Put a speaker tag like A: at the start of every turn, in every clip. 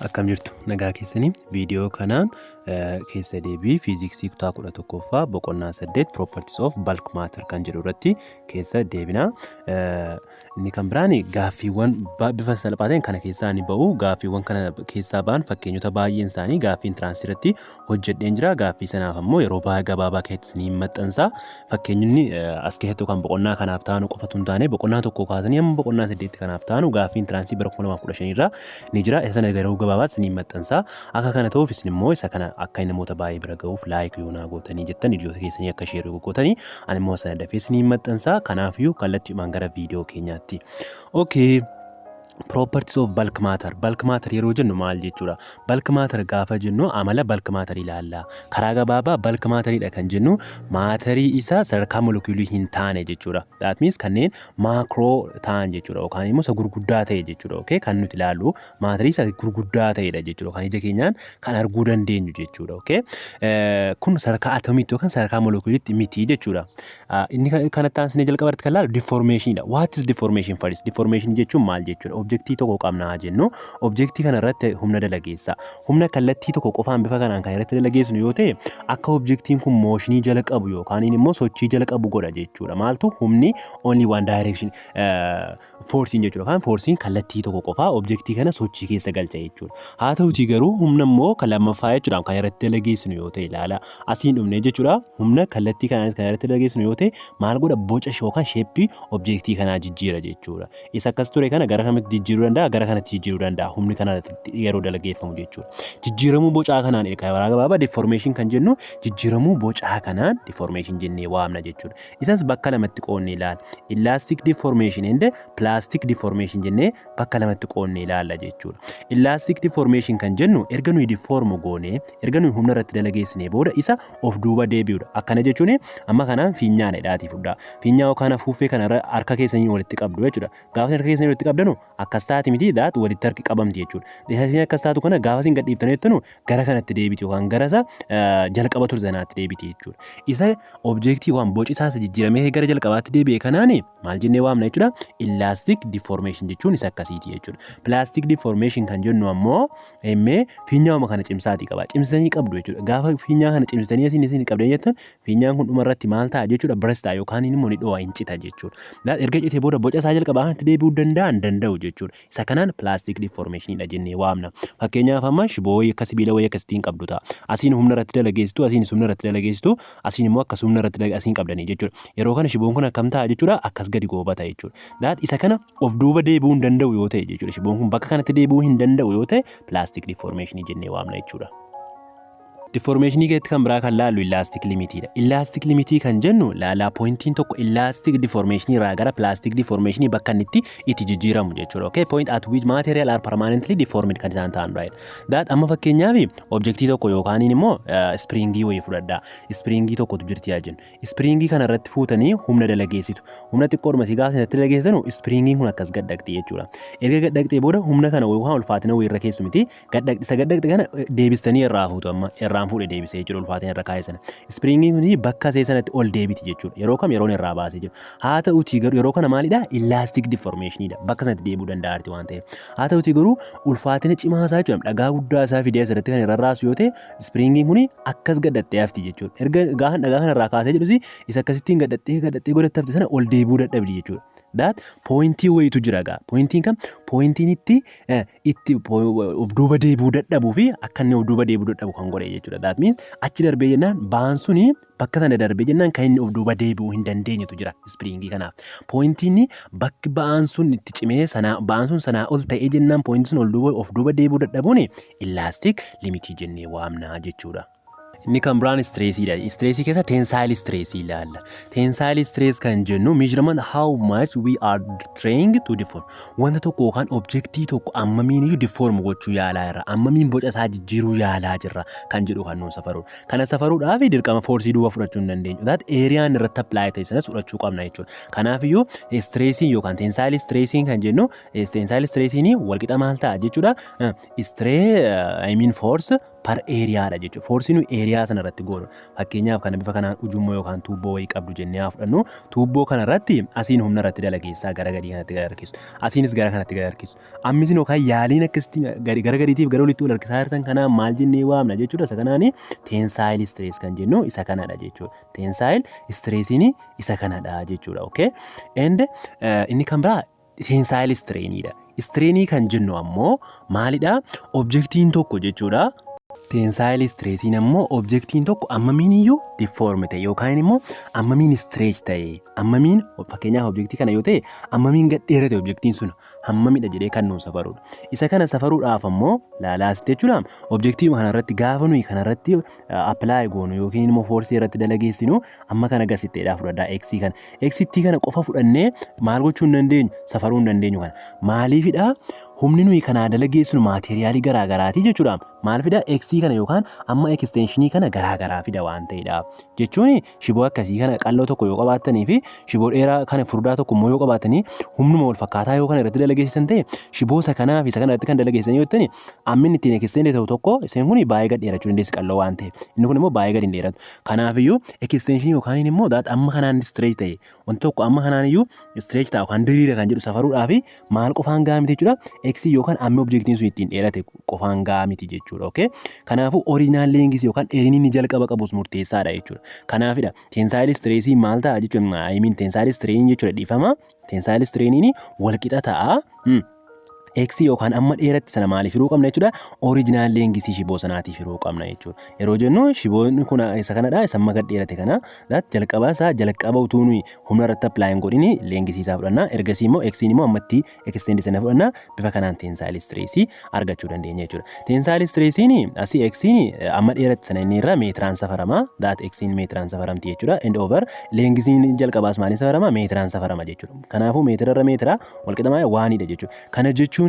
A: Akkam jirtu, nagaa keessanii? Viidiyoo kanaan keessa deebii fiiziksii kutaa 11ffaa boqonnaa 8 Properties of Bulk Matter kan jedhu irratti keessa deebina. Inni kan biraan gaaffiiwwan bifa salphaa ta'een kana keessaa ni ba'u. Gaaffiiwwan kana keessaa ba'an fakkeenyota baay'een isaanii gaaffii entrance irratti hojjedheen jira. Gaaffii sanaaf ammoo yeroo baay'ee gabaabaa keessatti ni maxxansa. Fakkeenyonni as keessatti yookaan boqonnaa kanaaf ta'an qofatu hin taane, boqonnaa tokko kaasanii hamma boqonnaa saddeetti kanaaf ta'an gaaffii entrance bara 2015 irraa ni jira. Isa sana yeroo gabaabaatti ni maxxansa. Akka kana ta'uuf isin immoo isa kana akka namoota baay'ee bira ga'uuf like yoo naa gootanii jettan, hiriyoota keessanii akka share gootanii, ani immoo sana dafee isin maxxansa. Kanaafiyyuu kallattiidhumaan gara viidiyoo keenyaatti. Okay. Properties of bulk matter. Bulk matter yeroo jennu maal jechuudha? Bulk matter gaafa jennu amala bulk matter ilaalla. Karaa gabaabaa bulk matteridha kan jennu maatarii isaa sadarkaa molekuulii hin taane jechuudha. That means kanneen macro ta'an jechuudha yookaan immoo isa gurguddaa ta'e jechuudha. Okay? Kan nuti ilaallu maatarii isa gurguddaa ta'edha jechuudha. Kan ija keenyaan kan arguu dandeenyu jechuudha. Okay? Kun sadarkaa atomiitti yookaan sadarkaa molekuuliitti miti jechuudha. Inni kanatti aansinee jalqaba irratti kan ilaallu deformationidha. What is deformation first? Deformation jechuun maal jechuudha? Objektii tokko qabnaa jennu, objektii kana irratti humna dalageessa. Humna kallattii tokko qofaan bifa kanaan kan irratti dalageessinu yoo ta'e, akka objektiin kun motionii jala qabu yookaan immoo sochii jala qabu godha jechuudha. Maaltu? Humni only one direction forceiin jechuudha. Kan forceiin kallattii tokko qofaa objektii kana sochii keessa galcha jechuudha. Haa ta'utii garuu humna immoo kan lammaffaa jechuudha kan irratti dalageessinu yoo ta'e, ilaala. Asiin dhumne jechuudha, humna kallattii kanaan kan irratti dalageessinu yoo ta'e maal godha? Boca yookaan shapeii objektii kanaa jijjiira jechuudha. Isa akkas ture kana gara kamitti jijjiiruu danda'a? Gara kanatti jijjiiruu danda'a. Humni kana yeroo dalageeffamu jechuudha. Jijjiiramuu bocaa kanaan karaa gabaabaa deformation kan jennu jijjiiramuu bocaa kanaan deformation jennee waamna jechuudha. Isas bakka lamatti qoodnee ilaalla. Elastic deformation and plastic deformation jennee bakka lamatti qoodnee ilaalla jechuudha. Elastic deformation kan jennu erga nuyi deform goonee, erga nuyi humna irratti dalageessinee booda isa of duuba deebi'uudha. Akkana jechuun amma kanaan fiinyaan hidhaatii fudhaa. Fiinyaa yookaan afuuffee kana harka keessanii walitti qabdu jechuudha. Gaafa harka keessanii walitti qabdanu akkas taati miti daat walitti harki qabamti jechuudha. Isin akkas taatu kana gaafa isin gadhiiftanii jettanu gara kanatti deebiti yookaan gara isa jalqaba ture sanaatti deebiti jechuudha. Isa objektii waan boci isaa jijjiiramee gara jalqabaatti deebi'e kanaan maal jennee waamna jechuudha? Elastic deformation jechuun isa akkasiiti jechuudha. Plastic deformation kan jennu ammoo emmee fiinyaama kana cimsaatii qaba. Cimsanii qabdu jechuudha. Gaafa fiinyaa kana cimsanii isin qabdan jettan, fiinyaan kun dhuma irratti maal ta'a jechuudha? Burst ta'a yookaan immoo ni dho'a, hin cita jechuudha. Erga citee booda boca isaa jalqabaa kanatti deebi'uu danda'a? Hin danda'u jechuudha. Isa kanaan plastic deformationidha jennee waamna. Fakkeenyaaf amma shiboo wayii akka sibiila wayii akkasittiin qabdu ta'a. Asiin humna irratti dalageessitu, asiin humna irratti dalageessitu, asiin immoo akkas humna irratti asiin qabdanii jechuudha. Yeroo kana shiboon kun akkam ta'a jechuudha? Akkas gadi goobata jechuudha. That isa kana of duuba deebi'uu hin danda'u yoo ta'e jechuudha. Shiboon kun bakka kanatti deebi'uu hin danda'u yoo ta'e plastic deformation jennee waamna jechuudha. Deformationii keessatti kan biraa kan laallu elastic limitiidha. Elastic limitii kan jennu laalaa pointiin tokko elastic deformationii irraa gara plastic deformationii bakka inni itti jijjiiramu jechuudha. Okay, point at which material are permanently deformed kan isaan ta'an, right. That amma fakkeenyaaf objektii tokko yookaan immoo springii wayii fudhadhaa. Springii tokkotu jirti yaa jennu. Springii kana irratti fuutanii humna dalageessitu. Humna xiqqoodhuma si gaafa itti dalageessitanu springiin kun akkas gaddaqxi jechuudha. Erga gaddaqxee booda humna kana yookaan ulfaatina wayii irra keessu miti gaddaqxi, isa gaddaqxe kana deebistanii irraa fuutu. Amma irraan fuudhe deebisee jechuudha ulfaatina irra kaa'e sana. Springiin kun bakka isee sanatti ol deebiti jechuudha. Yeroo kam? Yeroon irraa baasee jiru. Haa ta'utii garuu yeroo kana maalidha? Elastic deformationidha. Bakka sanatti deebi'uu danda'a waan ta'eef. Haa ta'utii garuu ulfaatina cimaa isaa jechuudha. Dhagaa guddaa isaa fidee asirratti kan irra raasu yoo ta'e, springiin kun akkas gaddattee hafti jechuudha. Erga gaafa dhagaa kana irraa kaasee jedhus isa akkasittiin gaddattee gaddattee godhatte hafte sana ol deebi'uu dadhabdi jechuudha. That pointii wayitu jira gaa. Pointiin kam? Pointiin itti of duuba deebi'uu dadhabuu fi akka inni of duuba deebi'uu dadhabu kan godhe jechuudha. That means achi darbee jennaan ba'aan suni bakka sana darbee jennaan kan inni of duuba deebi'uu hin dandeenyetu jira springii kanaaf. Pointiin bakki ba'aan sun itti cimee sanaa ba'aan sun sanaa ol ta'ee jennaan pointiin sun ol duuba of duuba deebi'uu dadhabuun elastic limitii jennee waamna jechuudha. Inni kan biraan stressiidha. Stressii keessa tensile stressii ilaalla. Tensile stress kan jennu measurement how much we are trying to deform. Wanta tokko yookaan objektii tokko ammamiin iyyuu deform gochuu yaalaa jirra. Ammamiin boca isaa jijjiiruu yaalaa jirra kan jedhu kan nuun safaruudha. Kana safaruudhaaf dirqama forceii duwwaa fudhachuu hin dandeenyu. That areaan irratti apply ta'e sanas fudhachuu qabna jechuudha. Kanaaf iyyuu stressiin yookaan tensile stressiin kan jennu, tensile stressiin walqixa maal ta'a jechuudha? Stress, I mean force per Per areadha jechuudha. Forceii nuyi area sana irratti goonu. Fakkeenyaaf, kana bifa kanaan ujummoo yookaan tuubboo wayii qabdu jennee haa fudhannu. Tuubboo kana irratti asiin humna irratti dalageessaa gara gadii kanatti gara harkisu. Asiinis gara kanatti gara harkisu. Ammisin yookaan yaaliin akkasitti gara gadiitiif gara olitti ol harkisaa jirtan kanaan maal jennee waamna jechuudha? Isa kanaani tensile stress kan jennu isa kanadha jechuudha. Tensile stressiin isa kanadha jechuudha. Okay? And inni kan biraa tensile strainidha. Strainii kan jennu ammoo maalidha? Objectiin tokko jechuudha. Tensile stressiin ammoo objectiin tokko ammamiin iyyuu deform ta'e yookaan immoo ammamiin stretch ta'e, ammamiin, fakkeenyaaf, objectii kana yoo ta'e, ammamiin gad dheerate, objectiin sun hammamidha jedhee kan nuun safarudha. Isa kana safaruudhaaf ammoo laalaa asitti jechuudha, objectii kana irratti gaafa nuyi kana irratti apply goonu yookiin immoo forceii irratti dalageessinu, amma kana gasitteedhaa fudhadhaa, x kana. X kana qofa fudhannee maal gochuu hin dandeenyu? Safaruu hin dandeenyu kana. Maaliifidha? Humni nuyi kanaa dalageessinu materialii garaa garaatii jechuudha. Maal fida? X kana yookaan amma extensionii kana garaa garaa fida waan ta'eedhaaf. Jechuun shiboo akkasii kana qalloo tokko yoo qabaattanii fi shiboo dheeraa kana furdaa tokko immoo yoo qabaattanii, humnuma wal fakkaataa yoo kana irratti dalageessisan ta'e, shiboo isa kanaa fi isa kana irratti kan dalageessan yoo jettani, ammi inni ittiin extend ta'u tokko, isheen kun baay'ee gad dheerachuu dandeessi qalloo waan ta'eef. Inni kun immoo baay'ee gad hin dheeratu. Kanaafiyyuu extensionii yookaan immoo amma kanaan stretch ta'e, wanti tokko amma kanaan iyyuu stretch ta'a yookaan diriira kan jedhu safaruudhaaf maal qofaan gahaa miti jechuudha? X yookaan ammi objectiin sun ittiin dheerate qofaan gahaa miti jechuudha. Okay? Kanaafuu original length yookaan dheerinni inni jalqaba qabus murteessaadha jechuudha. Kanaafidha tensile stressii maal ta'a jechuudha? I mean, tensile strain jechuudha, dhiifama. Tensile strainiin walqixa ta'a. X yookaan amma dheeratti sana maaliif hiruu qabna jechuudha? Original lengthii shiboo sanaatiif hiruu qabna jechuudha. Yeroo jennu shiboon kun isa kanadha, isa amma gad dheerate kana. Jalqaba isaa, jalqaba utuu nuyi humna irratti apply hin godhini lengthii isaa fudhanna. Ergasii immoo Xiin immoo ammatti extend sana fudhanna. Bifa kanaan tensile stressii argachuu dandeenya jechuudha. Tensile stressiin asii Xiin amma dheeratti sana inni irraa meetiraan safarama. That Xiin meetiraan safaramti jechuudha. And over lengthiin jalqabaas maaliin safarama? Meetiraan safarama jechuudha. Kanaafuu meetira irra meetira walqixa waanidha jechuudha. Kana jechuun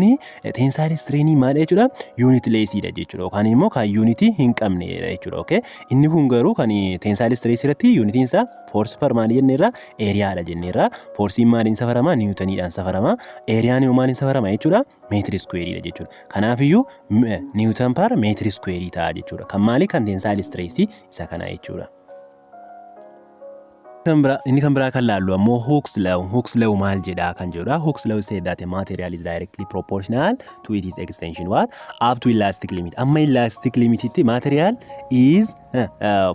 A: tensile strainii maal jechuudha? Unitlessiidha jechuudha. Yookaan immoo kan unitii hin qabnedha jechuudha. Okay? Inni kun garuu kan tensile stressii irratti unitiin isaa force per maalii jenneerra? Areadha jenneerra. Forceiin maaliin safarama? Newtoniidhaan safarama. Areaan immoo maaliin safarama jechuudha? Meetiri squareiidha jechuudha. Kanaafiyyuu newton per meetiri squareii ta'a jechuudha. Kan maali? Kan tensile stressii isa kana jechuudha. Inni kan biraa kan laallu ammoo Hooke's law. Hooke's law maal jedhaa kan jedhudha. Hooke's law said that a material is directly proportional to its extension what? Up to elastic limit. Amma elastic limititti material is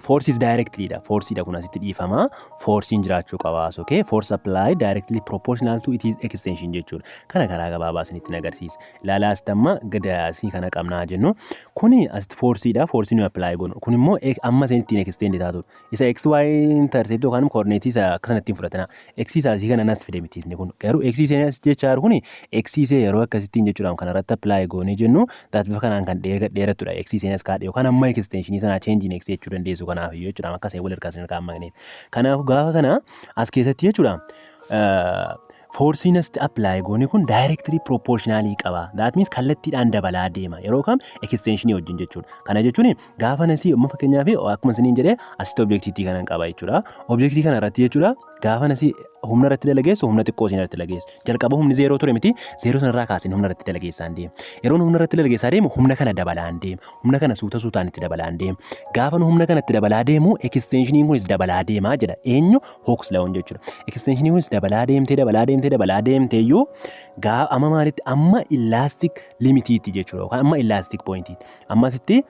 A: force is directly dha. Force dha kun asitti, dhiifama. Forcein jiraachuu qaba. Okay? Force applied directly proportional to its extension jechuudha. Kana karaa gabaabaa isinitti agarsiisa. Ilaalaa, asitti amma gada asii kana qabnaa jennu. Kuni asitti forceidha. Force nuyi apply goonu. Kun immoo amma isin ittiin extend taatudha. Isa x y intercept yookaan coordinate isa akka sanatti hin fudhatina. X isaa asii kana nas fide miti inni kun. Garuu x isheen as jechaa jiru kuni x ishee yeroo akkasittiin jechuudha kan irratti apply goonee jennu, that bifa kanaan kan dheerattudha. X isheen as kaadhe yookaan amma extensionii sanaa change in x jechuu dandeessu kanaaf iyyuu jechuudha, akka iseen wal harkaa isin harkaa maqneef. Kanaafuu gaafa kana as keessatti jechuudha, forceiin asitti apply goone kun directly proportionalii qaba. That means kallattiidhaan dabalaa deema. Yeroo kam? Extensionii wajjin jechuudha. Kana jechuun gaafa nasii amma fakkeenyaaf akkuma isiniin jedhee asitti objectiitii kanan qaba jechuudha. Objectii kana irratti jechuudha, gaafa nasii humna irratti dalageessu, humna xiqqoo isin irratti dalageessu. Jalqaba humni zeeroo ture miti, zeeroo sanarraa kaaseen humna irratti dalageessaan deema. Yeroo humna irratti dalageessaa deemu, humna kana dabalaan deema. Humna kana suuta suutaan itti dabalaan deema. Gaafa humna kana itti dabalaa deemu, extensioniin kunis dabalaa deemaa jedha. Eenyu? Hooke's lawn jechuudha. Extensioniin kunis dabalaa deemtee, dabalaa deemtee, dabalaa deemtee iyyuu gaafa amma maalitti? Amma elastic limitiitti jechuudha yookaan amma elastic pointiitti. Amma asitti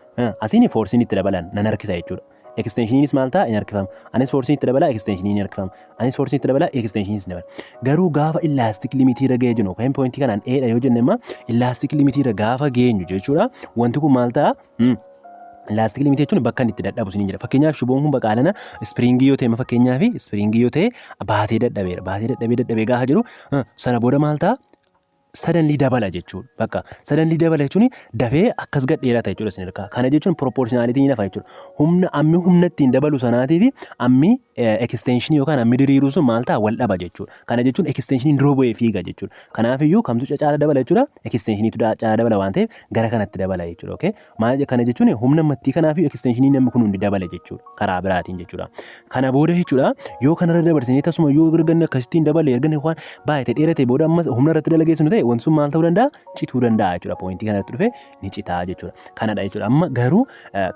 A: asiin forceiin itti dabalan nan harkisa jechuudha. Extensioniinis maal ta'a? Hin harkifama. Anis forceiin itti dabalaa, extensioniin hin harkifama. Anis forceiin itti dabalaa, extensioniinis ni dabala. Garuu gaafa elastic limitii irra ga'ee jennu, yookaan pointii kanaan A dha yoo jenne, immoo elastic limitii irra gaafa geenyu jechuudha. Wanti kun maal ta'a? Elastic limitii jechuun bakka inni itti dadhabu isiniin jedha. Fakkeenyaaf, shiboon kun baqaalana springii yoo ta'e, fakkeenyaaf springii yoo ta'e, baatee dadhabeera. Baatee dadhabee dadhabee gaafa jiru sana booda maal ta'a? Suddenly dabala jechuudha. Bakka suddenly dabala jechuun dafee akkas gad dheerata jechuudha isin harkaa. Kana jechuun proportionalityn nafa jechuudha. Humna ammi humna ittiin dabalu sanaatii fi ammi extensionii yookaan ammi diriiruu sun maal ta'a? Wal dhaba jechuudha. Kana jechuun extensioniin dura bu'ee fiiga jechuudha. Kanaafiyyuu kamtu caala dabala jechuudha? Extensioniitu caala dabala waan ta'eef gara kanatti dabala jechuudha. Okay? Maal kana jechuun? Humna mattii kanaafi extensionii namni kun hundi dabala jechuudha. Karaa biraatiin jechuudha. Kana booda jechuudha, yoo kanarra dabarsinee tasuma yoo erga akkasittiin dabale, erga waan baay'ate dheerate booda, ammas humna irratti dalageessinu ta'e, wanti sun maal ta'uu danda'a? Cituu danda'a jechuudha. Pointii kanatti dhufe ni citaa jechuudha. Kanadha jechuudha. Amma garuu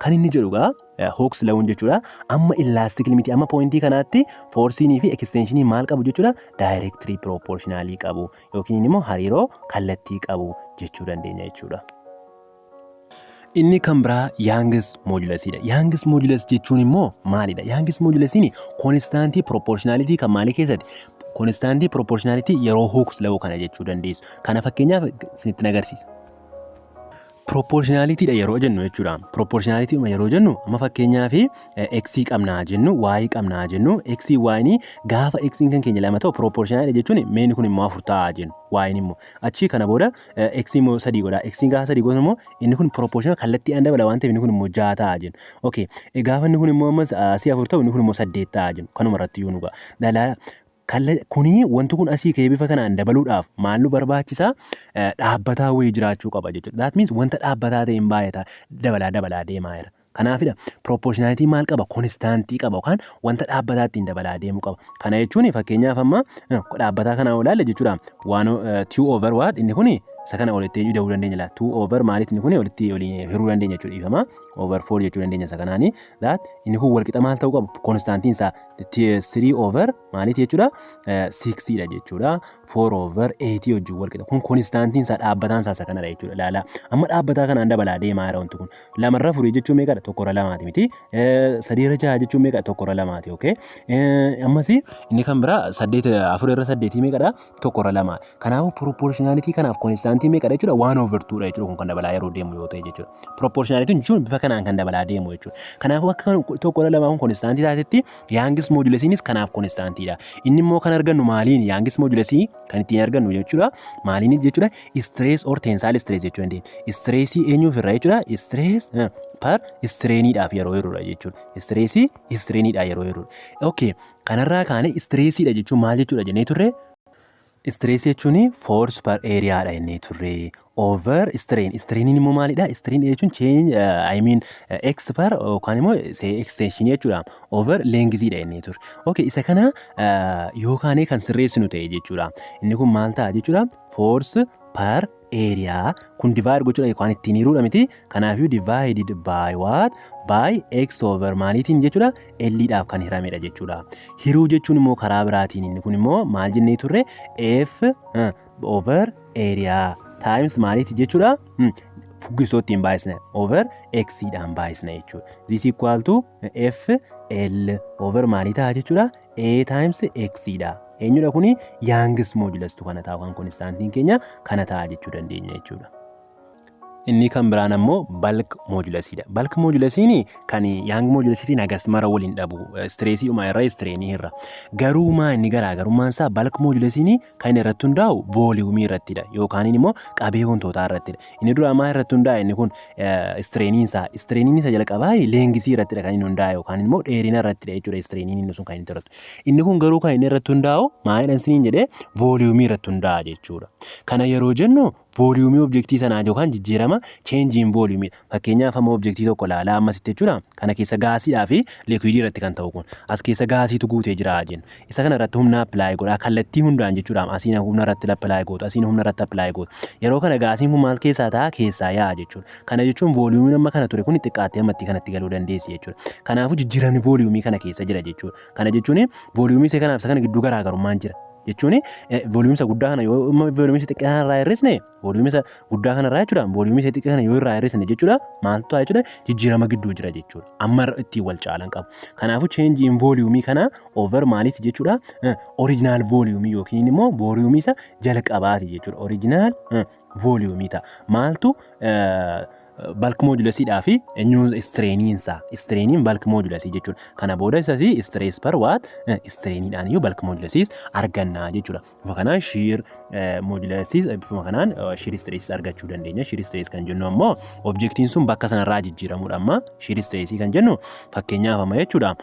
A: kan inni jedhu gaa Hooks lawun jechuudha. Amma elastic limit amma pointii kanaatti foorsiinii fi ekstenshinii maal qabu jechuudha? Directly proportionally qabu yookiin immoo hariiroo kallattii qabu jechuu dandeenya jechuudha. Inni kan biraa Young's modulusidha. Young's modulus jechuun immoo maalidha? Young's modulusiin konstaantii proportionality kan maalii keessatti? Konstaantii proportionality yeroo Hooke's law kana jechuu dandeessu. Kana fakkeenyaaf isinitti agarsiisa. Proportionality dha yeroo jennu jechuudha. Proportionality yeroo jennu amma fakkeenyaaf x qabnaa jennu, y qabnaa jennu, x y gaafa x kan keenya lama ta'u proportionality jechuun meeni kun immoo afur ta'a jennu, y immoo achi kana booda x immoo sadii godha. X gaafa sadii godhu immoo inni kun proportional kallattii aan dabala waan ta'eef inni kun immoo ja'a ta'a jennu. Okay, gaafa inni kun immoo ammas asii afur ta'u inni kun immoo saddeet ta'a jennu. Kanuma irratti iyyuu nu ga'a. Kuni wanti kun asii ka'ee bifa kanaan dabaluudhaaf maal nu barbaachisa? Dhaabbataa wayii jiraachuu qaba jechuudha. That means wanta dhaabbataa ta'e hin baay'ata dabalaa dabalaa deemaa jira. Kanaafidha proportionality maal qaba? Konstaantii qaba yookaan wanta dhaabbataa ittiin dabalaa deemuu qaba. Kana jechuun fakkeenyaaf amma dhaabbataa kana yoo ilaalle jechuudha, waan two over what, inni kuni isa kana walitti ida'uu dandeenya laata? Two over maaliif inni kuni walitti waliin hiruu dandeenya jechuudha, dhiifama, over four jechuu dandeenya isa kanaani. That inni kun walqixa maal ta'uu qaba? Konstaantiin isaa three over maaliif jechuudha? Sixiidha jechuudha. Four over eight wajjin walqixa. Kun konstaantiin isaa dhaabbataan isaa isa kanadha jechuudha. Ilaala, amma dhaabbataa kanaan dabalaa deemaa jira wanti kun. Lamarra afurii jechuun meeqadha? Tokkorra lamaati miti? Sadiirra jaha jechuun meeqadha? Tokkorra lamaati. Okay, ammas inni kan biraa saddeet, afur irra saddeetii meeqadha? Tokkorra lama. Kanaafuu proportionality kanaaf konstaantii meeqadha jechuudha? One over twodha jechuudha. Kun kan dabalaa yeroo deemu yoo ta'e jechuudha. Proportionality jechuun bifa kanaan kan dabalaa deemu jechuudha. Kanaafuu akka tokkorra lamaa kun konstaantii taatetti, Young's modulusiinis kanaaf konstaantiidha. Inni immoo kan argannu maaliin? Young's modulusii kan ittiin argannu jechuudha, maaliin jechuudha? Stress or tensile stress jechuu dandeenya. Stressii eenyuuf irra jechuudha? Stress per strainiidhaaf yeroo yeroodha jechuudha. Stressii strainiidhaaf yeroo yeroodha. Okay, kanarraa kaanee stressiidha jechuun maal jechuudha jennee turre? Stressii jechuun force per areaadha jennee turre. Over strain. Strainiin immoo maalidha? Strain jechuun change, I mean, x per yookaan immoo extension jechuudha. Over lengthiidha jennee turre. Okay, isa kana yookaan kan sirreessinu ta'e jechuudha. Inni kun maal ta'a jechuudha? Force per area kun divide gochuudha yookaan ittiin hiruudha miti? Kanaafiyyuu divided by what? By x over maaliitiin jechuudha? L dhaaf kan hiramedha jechuudha. Hiruu jechuun immoo karaa biraatiin inni kun immoo maal jennee turre? F over area times maaliiti jechuudha? Fuggisoo ittiin baay'isna, over x dhaan baay'isna jechuudha. This equal to F L over maalii ta'a jechuudha? A times x dha. Eenyudha kuni? Young's modulustu kana ta'a kan konstaantiin keenya kana ta'a jechuu dandeenya jechuudha. Inni kan biraan ammoo bulk modulusiidha. Bulk modulusiin kan Young modulusiitiin hagas mara waliin dhabu, stressii uumaa irra strainii irra. Garuu maa inni garaagarummaan isaa, bulk modulusiin kan inni irratti hundaa'u volumeii irrattidha yookaan immoo qabee wantootaa irrattidha. Inni dura maa irratti hundaa'a inni kun strainiin isaa? Strainiin isa jalqabaa lengthii irrattidha kan inni hundaa'e yookaan immoo dheerina irrattidha jechuudha strainiin inni sun kan inni irratti. Inni kun garuu kan inni irratti hundaa'u maalidha isiniin jedhee? Volumeii irratti hundaa'a jechuudha. Kana yeroo jennu volumeii objectii sanaa yookaan jijjiirama change in volumeii. Fakkeenyaaf amma objectii tokko ilaalaa ammasitti jechuudha. Kana keessa gaasiidhaa fi liquidii irratti kan ta'u kun as keessa gaasiitu guutee jira jennu. Isa kana irratti humna apply godhaa kallattii hundaan jechuudha. Asiin humna irratti apply gootu, asiin humna irratti apply gootu. Yeroo kana gaasiin kun maal keessaa ta'a? Keessaa yaa'a jechuudha. Kana jechuun volumeiin amma kana ture kun xiqqaattee ammatti kanatti galuu dandeessi jechuudha. Kanaafuu jijjiiramni volumeii kana keessa jira jechuudha. Kana jechuun volumeii isa kanaaf isa kana gidduu garaagarummaan jira. Jechuun volumeii isa guddaa kana yoo volumeii isa xiqqaa kanarraa hir'isne, volumeii isa guddaa kanarraa jechuudha, volumeii isa xiqqaa kana yoo irraa hir'isne jechuudha, maaltu ta'a jechuudha? Jijjiirama gidduu jira jechuudha. Amma ittiin wal caalan qabu. Kanaafuu change in volumeii kana over maaliiti jechuudha? Original volumeii yookiin immoo volumeii isa jalqabaati jechuudha. Original volumeii ta'a. Maaltu bulk modulusiidhaa fi eenyuun strainiinsaa? Strainiin bulk modulusii jechuudha. Kana booda isas stress per what? Strainiidhaan iyyuu bulk modulusiis argannaa jechuudha. Bifa kanaan shear modulusiis, bifuma kanaan shear stressiis argachuu dandeenya. Shear stress kan jennu ammoo objectiin sun bakka sanarraa jijjiiramuudha amma shear stressii kan jennu fakkeenyaaf amma jechuudha.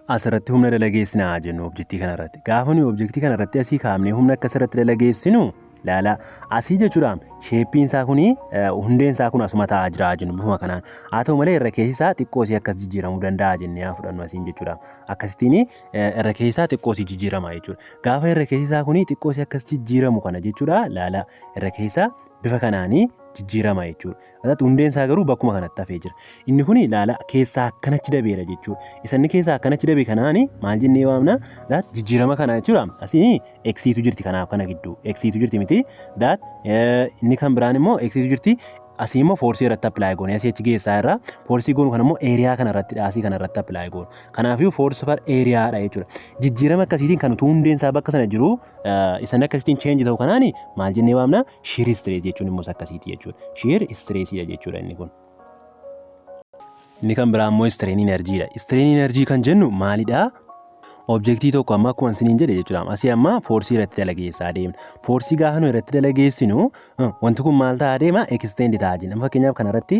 A: Asirratti humna dalageessinaa jennu objectii kanarratti. Gaafa nuyi objectii kanarratti asii kaafnee humna akkasirratti dalageessinu Laala, asii jechuudha, shapeiin isaa kuni, hundeen isaa kun asuma taa'aa jira jennu bifuma kanaan. Haa ta'u malee, irra keessi isaa xiqqoo isii akkas jijjiiramuu danda'a jennee haa fudhannu asiin jechuudha. Akkasittiin irra keessi isaa xiqqoo isii jijjiirama jechuudha. Gaafa irra keessi isaa kuni xiqqoo isii akkas jijjiiramu kana jechuudha, laala, irra keessa bifa kanaanii jijjiirama jechuudha. Asatti hundeen isaa garuu bakkuma kanatti hafee jira. Inni kun, ilaala, keessaa akkanatti dabeera jechuudha. Isa inni keessaa akkanatti dabe kanaani maal jennee waamna? That jijjiirama kana jechuudha. Asii xiitu jirti, kanaaf kana gidduu xiitu jirti miti? That inni kan biraan immoo xiitu jirti. Asii immoo forceii irratti apply goone, asii achi geessaa irraa forceii goonu kana immoo area kana irratti, asii kana irratti apply goonu. Kanaafiyyuu force per areadha jechuudha. Jijjiirama akkasiitiin kan utuu hundeen isaa bakka sana jiru isan akkasiitiin change ta'u kanaani maal jennee waamna? Shear stress jechuun immoo akkasiiti jechuudha. Shear stressiidha jechuudha inni kun. Inni kan biraa immoo strain energydha. Strain energy kan jennu maalidha? Objectii tokko amma akkuma isiniin jedhe jechuudha. Asii amma forceii irratti dalageessaa deemna. Forceii gaafa nu irratti dalageessinu wanti kun maal ta'aa deema? Extend ta'aa jenna. Fakkeenyaaf, kanarratti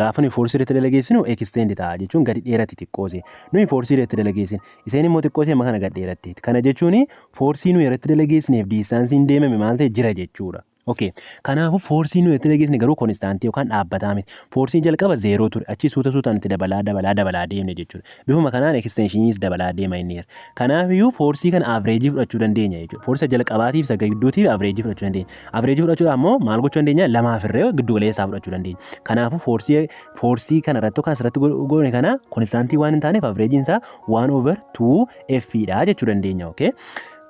A: gaafa nuyi forceii irratti dalageessinu extend ta'aa jechuun gadi dheeratti xiqqoose. Nuyi forceii irratti dalageessine, isheen immoo xiqqoose amma kana gad dheeratti. Kana jechuun forceii nuyi irratti dalageessineef distanceiin deemame maal ta'e jira jechuudha. Okay. Kanaafuu forceii nuyi itti dalageessine garuu constantii yookaan dhaabbataa miti. Forceiin jalqaba zero ture. Achi suuta suutaan itti dabalaa dabalaa dabalaa deemne jechuudha. Bifuma kanaan extensioniis dabalaa deema inni. Kanaafiyyuu forceii kana averageii fudhachuu dandeenya jechuudha. Forceii jalqabaatiif isa gidduutiif averageii fudhachuu dandeenya. Averageii fudhachuudhaaf immoo maal gochuu dandeenya? Lamaaf irree giddu galeessaa fudhachuu dandeenya. Kanaafuu forceii kana irratti yookaan asirratti goone kana constantii waan hin taaneef averageiin isaa 1 over 2 F dha jechuu dandeenya. Okay.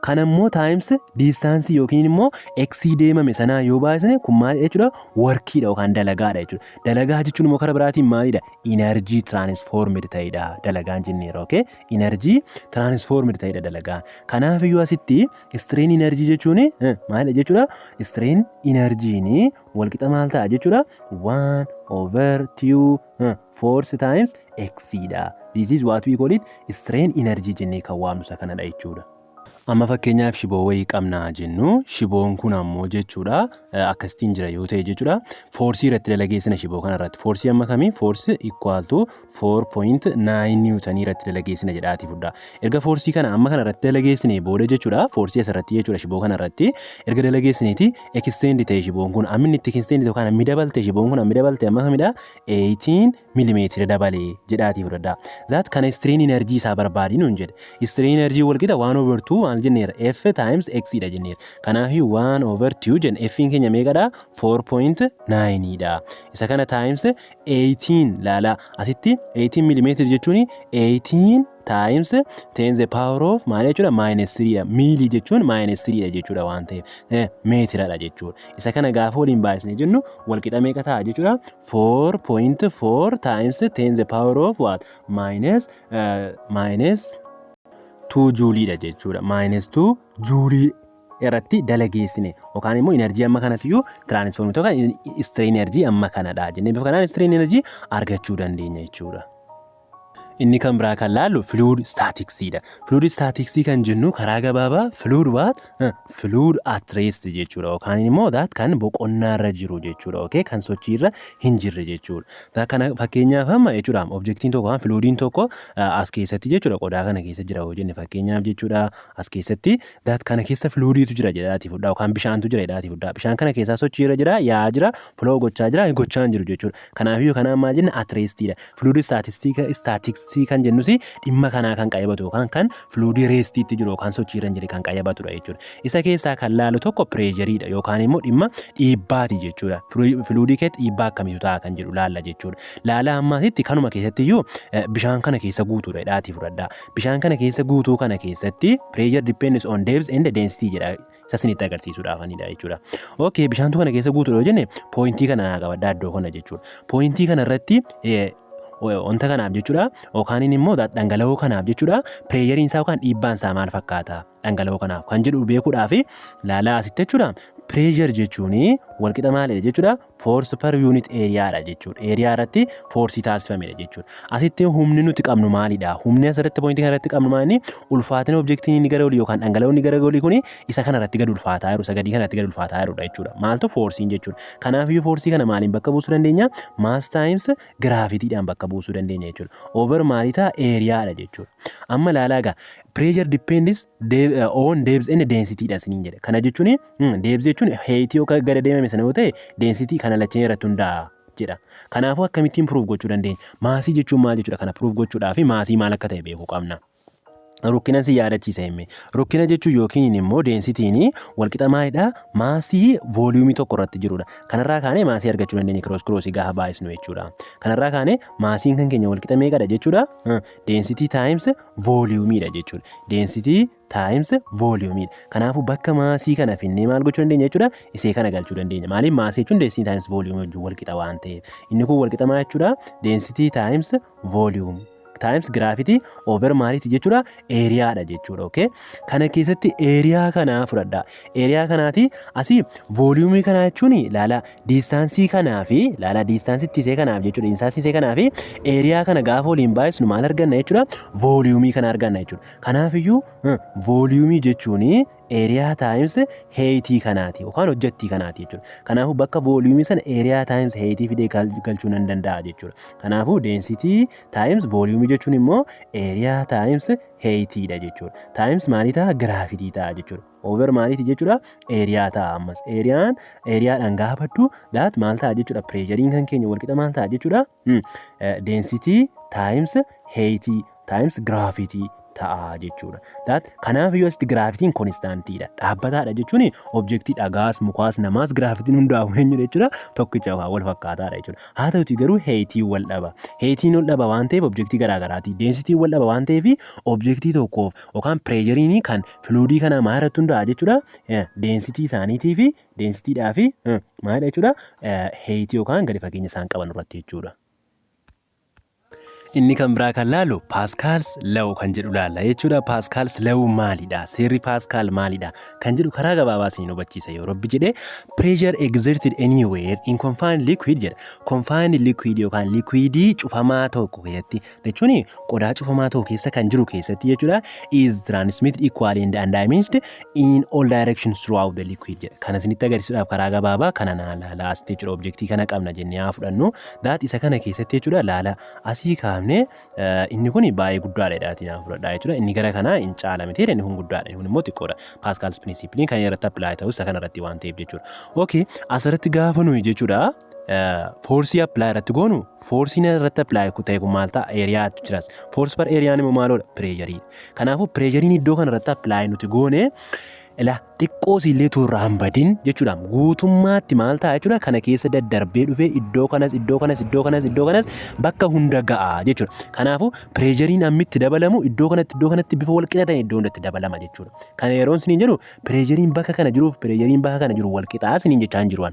A: Kana immoo times distanceii yookiin immoo xii deemame sanaa yoo baasne kun maal jechuudha? Workiidha yookaan dalagaadha jechuudha. Dalagaa jechuun immoo karaa biraatiin maalidha? Energy transformed ta'edha dalagaan jenneera. Okay? Energy transformed ta'edha dalagaan. Kanaaf iyyuu asitti strain energy jechuun maalidha jechuudha? Strain energyn walqixa maal ta'a jechuudha? 1 over 2 force times x dha. This is what we call it strain energy jennee kan waamnu isa kanadha jechuudha. Amma fakkeenyaaf shiboo wayii qabnaa jennu, shiboon kun ammoo jechuudha akkasitiin jira yoo ta'e jechuudha, forceii irratti dalageessina shiboo kana irratti. Forceii amma kamii? Force equal to 4.9 newtonii irratti dalageessina jedhaatii fudhaa. Erga forceii kana amma kana irratti dalageessine booda jechuudha, forceii asirratti jechuudha, shiboo kana irratti erga dalageessineeti extend ta'e shiboon kun. Amma inni itti extend ta'u kana ammi dabalte, shiboon kun ammi dabalte amma kamidha? 18 milimeetira dabalee jedhaatii fudhadhaa. That kana strain energy isaa barbaadii nuun jedhe. Strain energy wal qixa 1 over 2 maal jenneera? F times x dha jenneera. Kanaaf 1 over 2 jenna. F keenya meeqadha? 4.9 dha. Isa kana times 18. Laala, asitti 18 milimeetira jechuun 18 times 10 the power of maal jechuudha? Minus 3 dha. Miilii jechuun minus 3 dha jechuudha waan ta'eef meetiradha jechuudha. Isa kana gaafa waliin baay'isnee jennu walqixa meeqa ta'a jechuudha? 4.4 times 10 the power of what? Minus 2 juuliidha jechuudha. Minus 2 juulii irratti dalageessine yookaan immoo energy amma kanatiyyuu transformii yookaan strain energy amma kanadha jennee bifa kanaan strain energy argachuu dandeenya jechuudha. Inni kan biraa kan laallu fluid staticsiidha. Fluid staticsii kan jennu karaa gabaabaa fluid what? Fluid at rest jechuudha yookaan immoo that kan boqonnaarra jiru jechuudha. Okay? Kan sochiirra hin jirre jechuudha. Kana fakkeenyaaf amma jechuudha, objectiin tokko, fluidiin tokko as keessatti jechuudha, qodaa kana keessa jira yoo jenne fakkeenyaaf jechuudha, as keessatti that kana keessa fluidiitu jira jedhaatii fudhaa yookaan bishaantu jira jedhaatii fudhaa. Bishaan kana keessaa sochiirra jira, yaa'aa jira, flow gochaa jira, gochaa hin jiru jechuudha. Kanaafiyyuu kanaan maal jenna? At restiidha. Fluid staticsii kan jennus dhimma kanaa kan qayyabatu yookaan kan fluidii restiitti jiru yookaan sochiirra hin jirre kan qayyabatudha jechuudha. Isa keessaa kan laalu tokko pressureiidha yookaan immoo dhimma dhiibbaati jechuudha. Fluidii keessatti dhiibbaa akkamiitu ta'a kan jedhu laalla jechuudha. Laala, ammaasitti kanuma keessatti iyyuu bishaan kana keessa guutuudha jedhaatii fudhadhaa. Bishaan kana keessa guutuu kana keessatti pressure depends on depth and density jedha. Isa isinitti agarsiisuudhaafanidha jechuudha. Okay, bishaantu kana keessa guutuudha yoo jenne pointii kana naa qabadhaa iddoo kana jechuudha. Pointii kana irratti wanta kanaaf jechuudha yookaan immoo dhangala'oo kanaaf jechuudha, pressureiin isaa yookaan dhiibbaan isaa maal fakkaata dhangala'oo kanaaf kan jedhu beekuudhaaf, laalaa asitti jechuudha, pressure jechuun walqixa maalidha jechuudha? Force per unit areaadha jechuudha. Area irratti forceii taasifamedha jechuudha. Asitti humni nuti qabnu maalidha? Humni asirratti pointii kanarratti qabnu maali? Ulfaatina objectiin inni gara olii yookaan dhangala'oon inni gara olii kuni isa kanarratti gad ulfaataa jiru, isa gadii kanarratti gad ulfaataa jirudha jechuudha. Maaltu? Forceiin jechuudha. Kanaafiyyuu forceii kana maaliin bakka buusuu dandeenya? Mass times gravitydhaan bakka buusuu dandeenya jechuudha. Over maalii ta'a? Areaadha jechuudha. Amma ilaalaa egaa, pressure depends on depth and density dha isiniin jedhe. Kana jechuun depth jechuun height yookaan gada deemame sana yoo ta'e, density kana lacheen irratti hundaa'a jedha. Kanaafuu akkamittiin proof gochuu dandeenya? Massii jechuun maal jechuudha? Kana proof gochuudhaaf massii maal akka ta'e beekuu qabna. Rukkina si yaadachiisa himme. Rukkina jechuun yookiin immoo densityn walqixa maalidha? Massii volumeii tokko irratti jirudha. Kanarraa kaanee massii argachuu dandeenya, cross crossii gaafa baay'isnu jechuudha. Kanarraa kaanee massiin kan keenya walqixa meeqadha jechuudha? Density times volumeiidha jechuudha. Density times volumeiidha. Kanaafuu bakka massii kana finnee maal gochuu dandeenya jechuudha? Isee kana galchuu dandeenya. Maaliif? Massii jechuun density times volumeii wajjin walqixa waan ta'eef. Inni kun walqixa maal jechuudha? Density times volume times gravity over maaliiti jechuudha? Areaadha jechuudha. Okay, kana keessatti area kanaa fudhadha. Area kanaati asii volumeii kanaa jechuun, ilaala, distanceii kanaa fi, ilaala, distanceii isee kanaaf jechuudha. Distanceii isee kanaa fi area kana gaafa waliin baay'isnu maal arganna jechuudha? Volumeii kana arganna jechuudha. Kanaafiyyuu volumeii jechuun area times heightii kanaati yookaan hojjettii kanaati jechuudha. Kanaafuu bakka volumeii sana area times heightii fidee galchuu nan danda'a jechuudha. Kanaafuu density times volumeii jechuun immoo area times heightiidha jechuudha. Times maalii ta'a? Gravity ta'a jechuudha. Over maaliiti jechuudha? Area ta'a ammas. Areaan areadhaan gaafa baddu that maal ta'a jechuudha? Pressureiin kan keenya walqixa maal ta'a jechuudha? Density times heightii times gravity ta'a jechuudha. That kanaaf iyyuu asitti gravityn constantiidha. Dhaabbataadha jechuun objectii dhagaas, mukaas, namaas gravityn hundaa'u eenyudha jechuudha? Tokkicha wal fakkaataadha jechuudha. Haa ta'uti garuu heightiin wal dhaba. Heightiin wal dhaba waan ta'eef objectii garaagaraati. Densityn wal dhaba waan ta'eef objectii tokkoof yookaan pressureiin kan fluidii kanaa maal irratti hundaa'a jechuudha? Density isaaniitii fi densitydhaa fi maalidha jechuudha? Heightii yookaan gadi fageenya isaan qaban irratti jechuudha. Inni kan biraa kan laalu Pascal's law kan jedhu laalla jechuudha. Pascal's law maalidha? Seerri Paaskaal maalidha? Kan jedhu karaa gabaabaa isin hubachiisa yoo Rabbi jedhee. Pressure exerted anywhere in confined liquid jedha. Confined liquid yookaan liquidii cufamaa tokko keessatti jechuun qodaa cufamaa tokko keessa kan jiru keessatti jechuudha. Is transmitted equally and undiminished in all directions throughout the liquid jedha. Kana isinitti agarsiisuudhaaf karaa gabaabaa kana naa laala asitti jechuudha. Objectii kana qabna jennee haa fudhannu. That isa kana keessatti jechuudha, laala, asii kaafnee inni kun baay'ee guddaadha jedhaatii naa fudhadhaa jechuudha. Inni gara kanaa hin caala miti, inni kun guddaadha, inni kun immoo xiqqoodha. Pascal's principleiin kan irratti apply ta'u isa kana irratti waan ta'eef jechuudha. Okay, asirratti gaafa nuyi jechuudha forceii apply irratti goonu, forceiin irratti apply ta'e kun maal ta'a? Areatu jiras. Force per areaan immoo maaloodha? Pressureiidha. Kanaafuu pressureiin iddoo kana irratti apply nuti goone, ila, xiqqoo illee turraa hin badin jechuudha. Guutummaatti maal ta'a jechuudha? Kana keessa daddarbee dhufee iddoo kanas, iddoo kanas, iddoo kanas, iddoo kanas, bakka hunda ga'a jechuudha. Kanaafuu pressureiin hammitti dabalamu iddoo kanatti, iddoo kanatti bifa wal qixa ta'een iddoo hundatti dabalama jechuudha. Kana yeroon isiniin jedhu, pressureiin bakka kana jiruuf pressureiin bakka kana jiru wal qixaa isiniin jechaa hin jiru.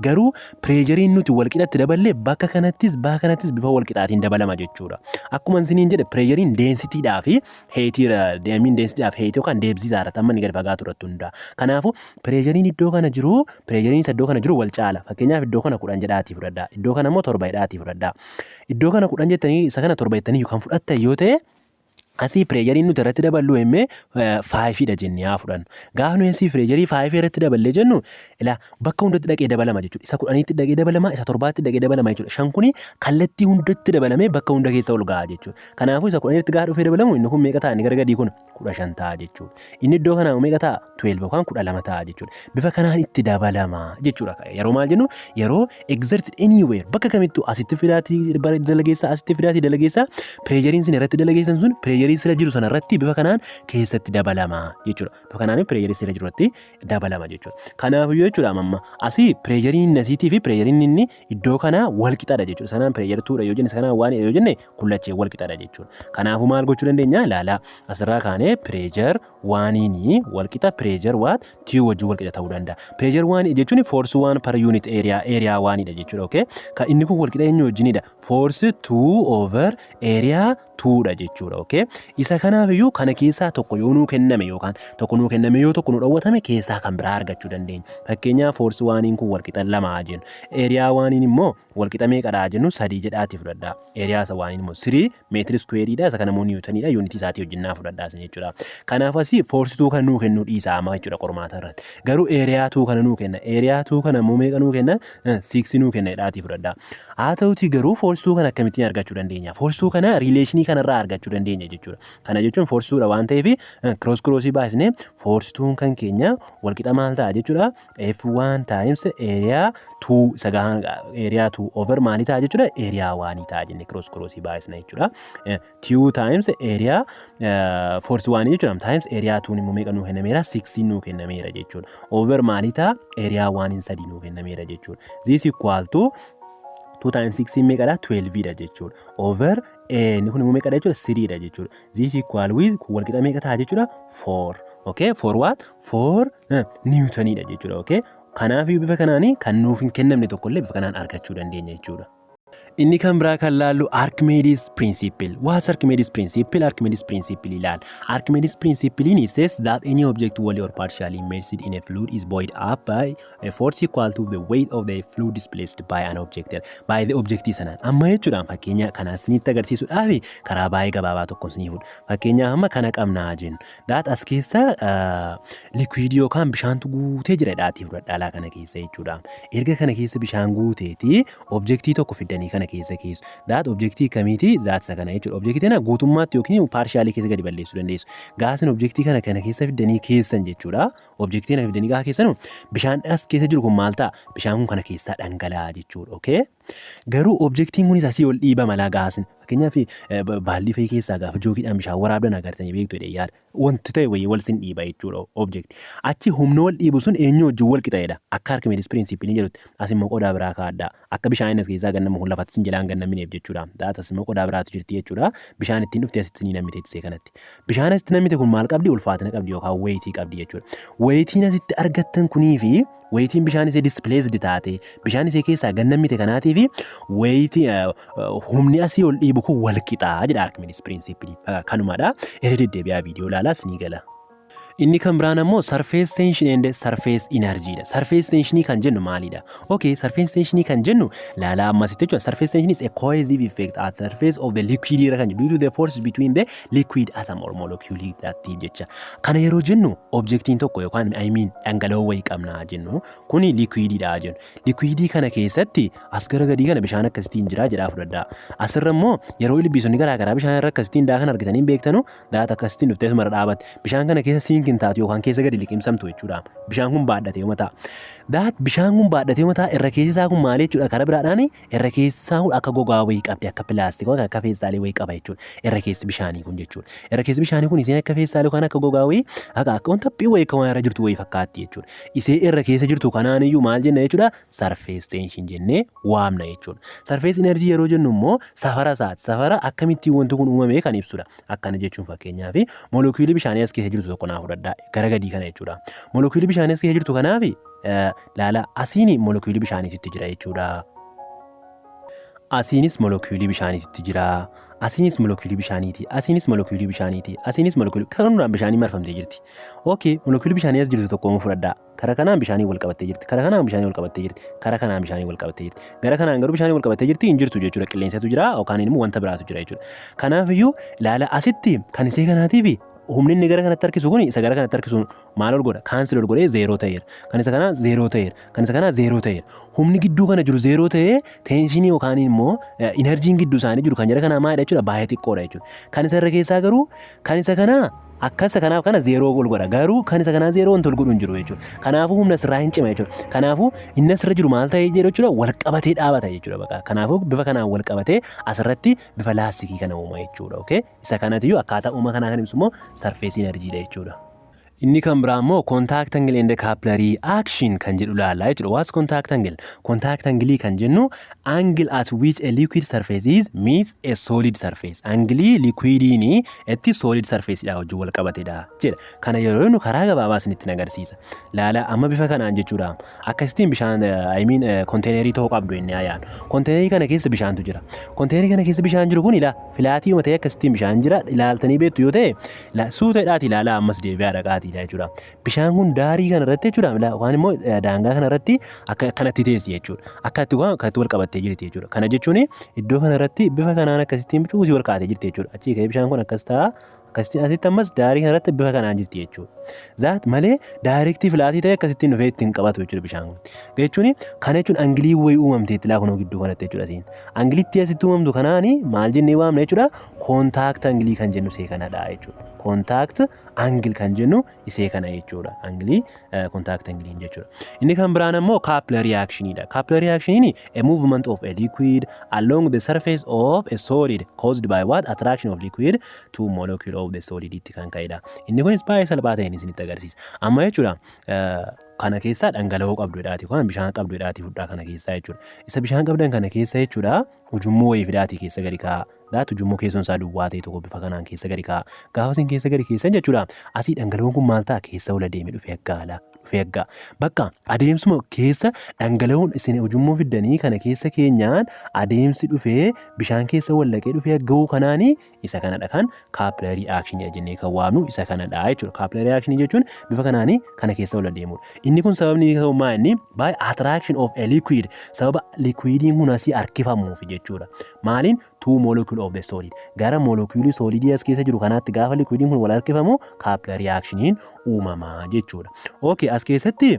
A: Garuu pressureiin nuti wal qixatti daballee bakka kanattis, bakka kanattis bifa wal qixaatiin dabalama jechuudha. Akkuma isiniin jedhe, pressureiin densitydhaa fi heightii deemiin, densitydhaa fi heightii yookaan depthii isaa irratti amma inni gadi fagaatu irratti hundaa'a. Kanaafuu pressureiin iddoo kana jiru, pressureiin isa iddoo kana jiru wal caala. Fakkeenyaaf iddoo kana 10 jedhaatii fudhadhaa. Iddoo kana immoo 7 jedhaatii fudhadhaa. Iddoo kana 10 jettanii isa kana 7 jettanii kan fudhattan yoo ta'e, asii pressureiin nuti irratti daballu hemmee fiveiidha jennee haa fudhannu. Gaafa nuyi asii pressureii fiveii irratti daballee jennu, ilaa, bakka hundatti dhaqee dabalama jechuudha. Isa 10tti dhaqee dabalama, isa 7tti dhaqee dabalama jechuudha. Shan kuni kallattii hundatti dabalamee bakka hunda keessa ol ga'a jechuudha. Kanaafuu isa 10tti gaafa dhufee dabalamu, inni kun meeqa ta'a? Inni gara gadii kun 15 ta'a jechuudha. Inni iddoo kanaa meeqa ta'a? 12 yookaan 12 ta'a jechuudha. Bifa kanaan itti dabalama jechuudha. Yeroo maal jennu, yeroo exerted anywhere, bakka kamittuu asitti fidaatii dalageessaa, asitti fidaatii dalageessaa, pressureiin sin irratti dalageessan sun pressureii sila jiru sana irratti bifa kanaan keessatti dabalama jechuudha. Bifa kanaan pressureii sila jiru irratti dabalama jechuudha. Kanaafiyyuu jechuudha, amma asii pressureiin asiitii fi pressureiin inni iddoo kanaa wal qixaadha jechuudha. Sanaan pressure twodha yoo jenne, sanaan waan yoo jenne, kullachee wal qixaadha jechuudha. Kanaafuu maal gochuu dandeenya? Ilaalaa, asirraa kaanee pressure oneiinii wal qixa pressure what two wajjin wal qixa ta'uu danda'a. Pressure one jechuun force one per unit area, area oneidha jechuudha. Okay? Kan inni kun wal qixa eenyu wajjinidha? Force two over area twodha jechuudha. Okay? Isa kanaaf iyyuu kana keessaa tokko yoo nuu kenname yookaan tokko nuu kenname, yoo tokko nu dhowwatame, keessaa kan biraa argachuu dandeenya. Fakkeenyaaf, force oneiin kun walqixa lamaa jennu. Area oneiin immoo walqixa meeqadhaa jennu? Sadii jedhaati fudhadhaa. Area isa oneiin immoo 3 meetiri squareiidha. Isa kana immoo newtoniidha. Unitii isaatii wajjin naa fudhadhaa isin jechuudha. Kanaaf asii force two kan nuu kennuu dhiisaa amma jechuudha qormaata irratti. Garuu area two kana nuu kenna. Area two kana immoo meeqa nuu kenna? 6 nuu kenna jedhaatii fudhadhaa. Haa ta'utii garuu force two kana akkamittiin argachuu dandeenya? Force two kana relationii kanarraa argachuu dandeenya jechuudha. Kana jechuun force twodha waan ta'eef, cross crossii baasnee force twon kan keenya walqixa maal ta'a jechuudha? F1 times area 2 isa gahaan area 2 over maalii ta'a jechuudha? Area 1 ta'a jennee cross crossii baasna jechuudha. 2 times area force 1 jechuudha, times area 2 immoo meeqa nuu kennameera? 6 nuu kennameera jechuudha. Over maalii ta'a? Area 1 3 nuu kennameera jechuudha. This equal to 2 times 6 meeqadha? 12 dha jechuudha. Over inni kun immoo meeqadha jechuudha? 3 dha jechuudha. This equal with kun walqixa meeqa ta'a jechuudha? 4. Okay, 4 what? 4 newtonidha jechuudha. Okay. Kanaaf bifa kanaanii kan nuuf hin kennamne tokkollee bifa kanaan argachuu dandeenya jechuudha. Inni kan biraa kan laallu Archimedes Principle. What's Archimedes Principle? Archimedes Principle ilaala. Archimedes Principle says that any object wholly or partially immersed in a fluid is buoyed up by a force equal to the weight of the fluid displaced by an object. By the object sanaan. Amma jechuudhaan fakkeenya kana isinitti agarsiisuudhaaf karaa baay'ee gabaabaa tokko isinii fudha. Fakkeenyaaf, amma kana qabnaa jennu. That as keessa liquidii yookaan bishaantu guutee jira dhaatii fudhadhaa kana keessa jechuudha. Erga kana keessa bishaan guuteeti, objectii tokko fiddanii kana keessa keessu. That objectii kamiiti? That isa kana jechuudha. Objectii kana guutummaatti yookiin partialii keessa gadi balleessuu dandeessu. Gaasin objectii kana keessa fiddanii keessan jechuudha. Objectii kana fiddanii gaafa keessanu, bishaan as keessa jiru kun maal ta'a? Bishaan kun kana keessaa dhangala'a jechuudha. Okay? Garuu objectiin kunis asii ol dhiiba malaa gaasin. Fakkeenyaaf, baallii fa'i keessaa gaafa jookiidhaan bishaan waraabdan agartanii beektu jedhee yaada. Wanti ta'e wayii wal sin dhiiba jechuudha objectii. Achi humna wal dhiibu sun eenyu wajjin wal qixa'edha? Akka Archimedes principle jedhutti, as immoo qodaa biraa kaa'adha. Akka bishaan inni as keessaa gannamu kun lafatti sin jalaan gannamineef jechuudha. That as immoo qodaa biraatu jirti jechuudha. Bishaan ittiin dhufte asitti ni namite ittisee kanatti. Bishaan asitti namite kun maal qabdi? Ulfaatina qabdi yookaan weightii qabdi jechuudha. Weightiin asitti argattan kunii fi weightiin bishaan isee displaced taate, bishaan isee keessaa gannamite kanaatii fi weightii humni asii ol dhiibu kun wal qixaa jedha Archimedes principle. Kanumadha. Irra deddeebi'aa viidiyoo ilaalaas ni gala. Inni kan biraan ammoo surface tension and surface energy dha. Surface tension kan jennu maalidha? Okay, surface tension kan jennu laalaa ammasitti jechuudha. Surface tension is a cohesive effect at the surface of the liquid irra kan jiru due to the force between the liquid atom or molecule dhaatti jecha. Kana yeroo jennu, objectiin tokko yookaan, I mean, dhangala'oo wayii qabnaa jennu, kuni liquididha jennu. Liquidii kana keessatti as gara gadii kana bishaan akkasitiin jira jedhaa fudhadhaa. Asirra immoo yeroo ilbiisonni garaa garaa bishaan irra akkasitiin daakan argitanii beektanu, that akkasitiin dhuftee asuma irra dhaabatti. Bishaan kana keessa sink hin taatu yookaan keessa gadi liqimsamtu jechuudha. Bishaan kun baadhatee yoo ta'a. That bishaan kun baadhatee yoo ta'a, irra keessi isaa kun maal jechuudha? Karaa biraadhaan irra keessi isaa kun akka gogaa wayii qabdi, akka pilaastika, akka feestaalii wayii qaba jechuudha. Irra keessi bishaanii kun jechuudha. Irra keessi bishaanii kun isheen akka feestaalii yookaan akka gogaa wayii, akka wanta haphii wayii, akka waan irra jirtu wayii fakkaatti jechuudha. Isee irra keessa jirtu kanaan iyyuu maal jenna jechuudha? Surface tension jennee waamna jechuudha. Surface energy yeroo jennu immoo safara isaati. Safara akkamittiin wanti kun uumame kan ibsudha. Akkana jechuun, fakkeenyaaf, moolekuulii bishaanii as keessa jirtu tokko naa fudhadhaa gara gadii kana jechuudha. Moolekuulii bishaanii as keessa jirtu kanaaf laala, asiin moolekuulii bishaaniitu jira jechuudha. Asiinis moolekuulii bishaaniitu jira. Asiinis moolekuulii bishaaniiti. Asiinis moolekuulii bishaaniiti. Asiinis moolekuulii kan hundaan bishaanii marfamtee jirti. Okay, moolekuulii bishaanii as jirtu tokko immoo fudhadhaa. Kara kanaan bishaanii wal qabattee jirti. Kara kanaan bishaanii wal qabattee jirti. Kara kanaan bishaanii wal qabattee jirti. Gara kanaan garuu bishaanii wal qabattee jirti hin jirtu jechuudha. Qilleensatu jira yookaan immoo wanta biraatu jira jechuudha. Kanaaf iyyuu ilaala, asitti kan isee kanaatiif humni inni gara kanatti harkisu kun isa gara kanatti harkisu maal ol godha? Cancel ol godhee zeeroo ta'eera. Kan isa kanaa zeeroo ta'eera. Kan isa kanaa zeeroo ta'eera. Humni gidduu kana jiru zeeroo ta'ee, tensionii yookaan immoo energyn gidduu isaanii jiru kan jara kanaa maalidha jechuudha? Baay'ee xiqqoodha jechuudha. Kan isa irra keessaa garuu kan isa kanaa akka isa kanaaf kana zeeroo ol godha, garuu kan isa kanaa zeeroo wanti ol godhu hin jiru jechuudha. Kanaafuu humna asirraa hin cima jechuudha. Kanaafuu inni asirra jiru maal ta'ee jedhu jechuudha? Wal qabatee dhaabata jechuudha baqa. Kanaafuu bifa kanaan wal qabatee asirratti bifa laastikii kana uuma jechuudha. Okay? Isa kanatiyyuu akkaataa uuma kanaa kan ibsu immoo surface energydha jechuudha. Inni kan biraa immoo contact angle and capillary action kan jedhu ilaalla jechuudha. What's contact angle? Contact angle kan jennu angle at which a liquid surface is meets a solid surface. Angle liquidiin itti solid surface dha wajjin wal qabatedha jedha. Kana yeroo jennu karaa gabaabaa isinitti agarsiisa. Laala, amma bifa kanaan jechuudha. Akkasittiin bishaan, I mean, containerii ta'uu qabdu inni yaadu. Containerii kana keessa bishaantu jira. Containerii kana keessa bishaan jiru kun ilaa flatii ta'ee akkasittiin bishaan jira. Ilaaltanii beektu yoo ta'e, suuteedhaati ilaalaa, ammas deebi'aa dhaqaatiidha jechuudha. Bishaan kun daarii kana irratti jechuudha, waan immoo daangaa kana irratti akka akkanatti teessi jechuudha. Akka itti waan akkatti wal qabattee jirti jechuudha. Kana jechuun iddoo kana irratti bifa kanaan akkasittiin cuusii wal kaatee jirti jechuudha. Achii ka'ee bishaan kun akkas ta'a. Akkasittiin asitti ammas daarii kana irratti bifa kanaan jirti jechuudha. Zaat malee directii flatii ta'e akkasittiin dhufee ittiin qabatu jechuudha bishaan kun. Jechuun kana jechuun angleii wayii uumamteetti laa kunoo gidduu kanatti jechuudha siin. Angleitti asitti uumamtu kanaani maal jennee waamna jechuudha? Contact angleii kan jennu isee kanadha jechuudha. Contact angle kan jennu isee kana jechuudha. Angleii contact angleiin jechuudha. Inni kan biraan ammoo capillary actionidha. Capillary actioniin a movement of a liquid along the surface of a solid caused by what? Attraction of liquid to molecule of the solid itti kan ka'edha. Inni kunis baay'ee salphaa ta'een isinitti agarsiisa. Amma jechuudha, kana keessaa dhangala'oo qabdu jedhaati yookaan bishaan qabdu jedhaati fudhaa kana keessaa jechuudha. Isa bishaan qabdan kana keessa jechuudha, ujummoo wayii fidaatii keessa gadi kaa'a. Daatu ujummoo keessoon isaa duwwaa ta'e tokko bifa kanaan keessa gadi kaa'a. Gaafa isin keessa gadi keessan jechuudha, asii dhangala'oon kun maal ta'a? Keessa ola deeme dhufee aggaala. Dhufee aggaa. Bakka adeemsuma keessa dhangala'oon isin ujummoo fiddanii kana keessa keenyaan adeemsi dhufee bishaan keessa wallaqee dhufee agga'uu kanaanii isa kanadha kan capillary actionii jennee kan waamnu isa kanadha jechuudha. Capillary actionii jechuun bifa kanaanii kana keessa ola deemudha. Inni kun sababni ta'ummaa inni by attraction of a liquid, sababa liquidiin kun asii harkifamuuf jechuudha. Maaliin? Two molecule of the solid. Gara moleculeii solidii as keessa jiru kanaatti gaafa liquidiin kun wal harkifamu capillary actioniin uumamaa jechuudha. Okay, as keessatti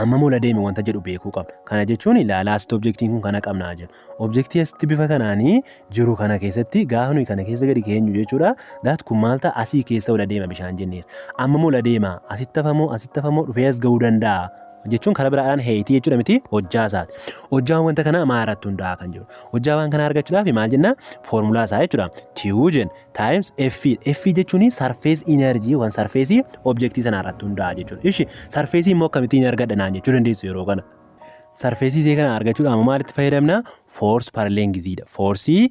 A: amma mola deeme wanta jedhu beekuu qabna. Kana jechuun ilaalaa, asitti objectiin kun kana qabnaa jedhu. Objectii asitti bifa kanaanii jiru kana keessatti gaafa nuyi kana keessa gadi keenyu jechuudha. Daat kun maal ta'a? Asii keessa ola deema bishaan jenneera. Amma mola deema, asitti hafamoo, asitti hafamoo, dhufee as ga'uu danda'a. Jechuun karaa biraadhaan heightii jechuudha miti, hojjaa isaati. Hojjaan wanta kanaa maal irratti hundaa'a kan jiru. Hojjaa waan kanaa argachuudhaaf maal jenna? Foormulaa isaa jechuudha. Q jenna times F. F jechuun surface energy yookaan surfaceii objectii sanaa irratti hundaa'a jechuudha. Ishi surfaceii immoo akkamittiin argadha naan jechuu dandeessu yeroo kana. Surfaceii isee kana argachuudhaaf maalitti fayyadamna? Force per lengthiidha. Forceii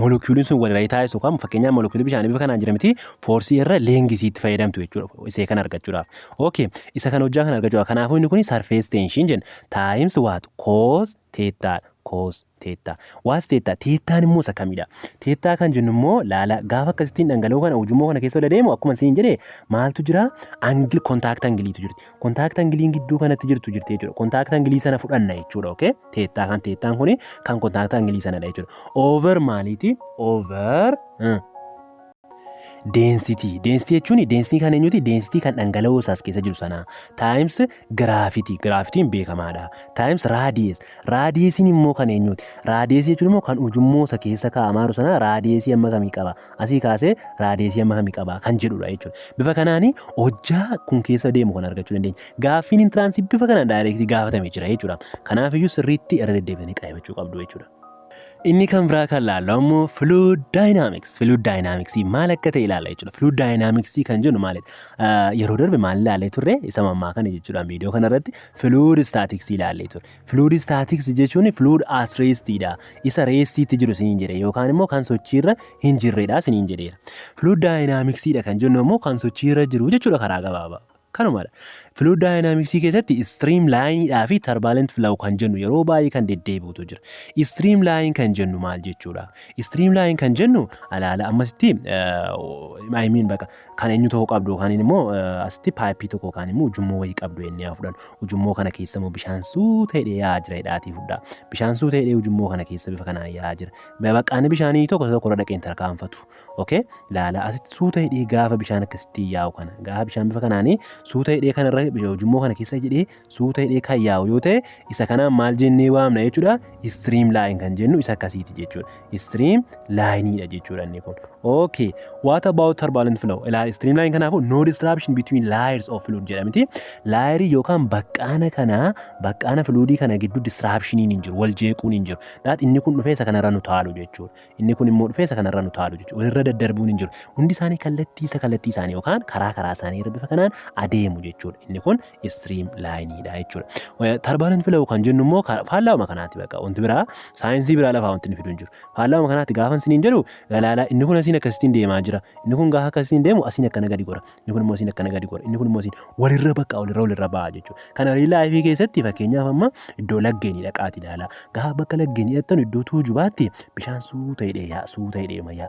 A: moleculeiin sun walirra taasisu kan fakkeenyaaf moleculeii bishaanii bifa kanaan jira miti, forceii irra lengthiitti fayyadamtu jechuudha isee kana argachuudhaaf. Okay, isa kana hojjaa kana argachuudhaaf, kanaafuu inni kun surface tension jenna. Times what? Cos theta. Cos theta. What's theta? Thetaan immoo isa kamidha? Theta kan jennu immoo, laala, gaafa akkasittiin dhangala'oo kana ujummoo kana keessa ol adeemu, akkuma isin jedhe maaltu jira? Angle, contact angleiitu jirti. Contact angleiin gidduu kanatti jirtu jirti jechuudha. Contact angleii sana fudhanna jechuudha. Okay? Theta kan thetaan kuni kan contact angleii sanadha jechuudha. Over maaliiti? Over density. Density jechuun density kan eenyuti? Density kan dhangala'oo isaas keessa jiru sana. Times gravity. Gravityn beekamaadha. Times radius. Radiusiin immoo kan eenyuti? Radiusii jechuun immoo kan ujummoo isa keessa kaa'amaa jiru sana radiusii amma kamii qaba? Asii kaasee radiusii amma kamii qaba kan jedhudha jechuudha. Bifa kanaani hojjaa kun keessa deemu kan argachuu dandeenya. Gaaffiin entranceii bifa kanaan directii gaafatamee jira jechuudha. Kanaafiyyuu sirriitti irra deddeebitanii qayyabachuu qabdu jechuudha. Inni kan biraa kan laallu ammoo fluid dynamics. Fluid dynamics maal akka ta'e ilaalla jechuudha. Fluid dynamics kan jennu maalidha? Yeroo darbe maal ilaallee turre? Isa mammaa kana jechuudha. Viidiyoo kanarratti fluid statics ilaallee turre. Fluid statics jechuun fluid at restidha. Isa restiitti jiru isiniin jedhe yookaan immoo kan sochiirra hin jirredha isiniin jedheera. Fluid dynamicsidha kan jennu immoo kan sochiirra jiru jechuudha karaa gabaabaa. Kanumadha. Fluid dynamics keessatti streamlineidhaa fi turbulent flow kan jennu yeroo baay'ee kan deddeebi'utu jira. Streamline kan jennu maal jechuudha? Streamline kan jennu alaala ammasitti, I mean, bakka kan eenyu tokko qabdu yookaan immoo asitti pipeii tokko yookaan immoo ujummoo wayii qabdu jennee haa fudhannu. Ujummoo kana keessa immoo bishaan suuta hidhee yaa'aa jira hidhaatii fudhaa. Bishaan suuta hidhee ujummoo kana keessa bifa kanaan yaa'aa jira. Baqqaanni bishaanii tokko tokko irra dhaqeen tarkaanfatu. Okay? Laala, asitti suuta hidhee gaafa bishaan akkasitti yaa'u kana, gaafa bishaan bifa kanaanii suuta hidhee kanarra ujummoo kana keessa jedhee suuta hidhee kan yaa'u yoo ta'e, isa kanaan maal jennee waamna jechuudha? Stream line kan jennu isa akkasiiti jechuudha. Stream lineiidha jechuudha inni kun. Okay, what about turbulent flow? Ilaala. Streamline kanaafuu no disruption between layers of fluid jedhamti. Layerii yookaan baqqaana kanaa, baqqaana fluidii kana gidduu disruptioniin hin jiru, wal jeequun hin jiru. That inni kun dhufee isa kanarra nu taalu jechuudha. Inni kun immoo dhufee isa kanarra nu taalu jechuudha. Walirra daddarbuun hin jiru. Hundi isaanii kallattii isa kallattii isaanii yookaan karaa karaa isaanii irra bifa kanaan adeemu jechuudha. Inni kun streamlineiidha jechuudha. Turbulent flow kan jennu immoo faallaa'uma kanaati bakka. Wanti biraa saayinsii biraa lafaa wanti inni fidu hin jiru. Faallaa'uma kanaati gaafa isiniin jedhu galaalaa inni kun asiin akkasittiin deemaa jira. Inni kun gaafa akkasiin deemu asiin akkana gadi gora. Inni kun immoo asiin akkana gadi gora. Inni kun immoo asiin walirra bakka walirra ba'a jechuudha. Kana real lifeii keessatti, fakkeenyaaf, amma iddoo laggeenii dhaqaati ilaalaa. Gaafa bakka laggeenii dhaqxan iddoo tuujubaatti bishaan suuta hidhee yaa'a, suuta hidhee yaa'a.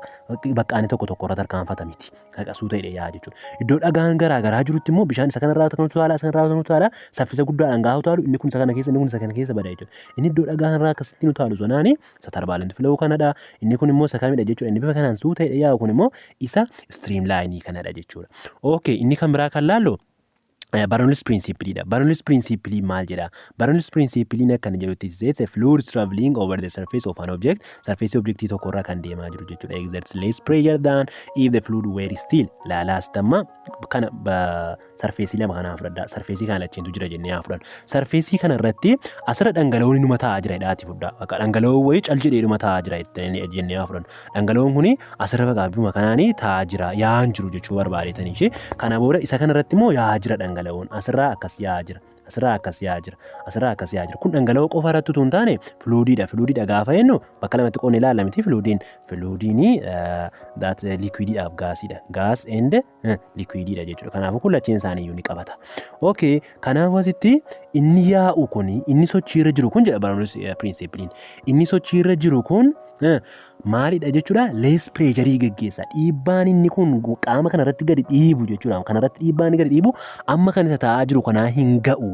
A: Baqqaanii tokko tokko irra tarkaanfata miti. Haqa suuta hidhee yaa'a jechuudha. Iddoo dhagaan garaa garaa jirutti immoo bishaan isa kanarraa kan utaalaa, isa kanarraa kan utaalaa, saffisa guddaadhaan gaafa utaalu inni kun isa kana keessa, inni kun isa kana keessa bada jechuudha. Inni iddoo dhagaan irraa akkasitti utaalu sonaani isa turbulent flow kanadha. Inni kun immoo isa kamidha jechuudha? Inni bifa kanaan suuta hidhee yaa'u kun immoo isa streamlineii kanadha jechuudha. Okay, inni kan biraa kan laallu Bernoulli's principle dha. Bernoulli's principle maal jedha? Bernoulli's principle akkana jedhutti, it says fluid traveling over the surface of an object, surface objectii tokko irra kan deemaa jiru jechuudha. Exerts less pressure than if the fluid were still. Laalaa asitamma kana surface lama kanaa fudhadha. Surface kana lacheentu jira jennee haa fudhannu. Surface kana irratti asirra dhangala'oon inuma taa'aa jira jedhaati fudhaa. Bakka dhangala'oon wayii cal jedhee inuma taa'aa jira jennee haa fudhannu. Dhangala'oon kuni asirra bakka bifuma kanaanii taa'aa jira, yaa'an jiru jechuu barbaadetanii ishee. Kana booda isa kana irratti immoo yaa'aa jira dhangala'oon. Asirraa akkas yaa'aa jira. Asirraa akkas yaa'aa jira. Asirraa akkas yaa'aa jira. Kun dhangala'oo qofa irratti utuu hin taane fluidiidha. Fluidiidha gaafa jennu bakka lamatti qoonnee ilaalla miti fluidiin. Fluidiin that liquidiidhaaf gasiidha. Gas and liquidiidha jechuudha. Kanaafuu kun lacheen isaanii iyyuu ni qabata. Okay, kanaafuu asitti inni yaa'u kun, inni sochiirra jiru kun jedha Bernoulli's principleiin. Inni sochiirra jiru kun maalidha jechuudha? Less pressureii geggeessa. Dhiibbaan inni kun qaama kanarratti gadi dhiibu jechuudha. Kanarratti dhiibbaan inni gadi dhiibu amma kan isa taa'aa jiru kanaa hin ga'u.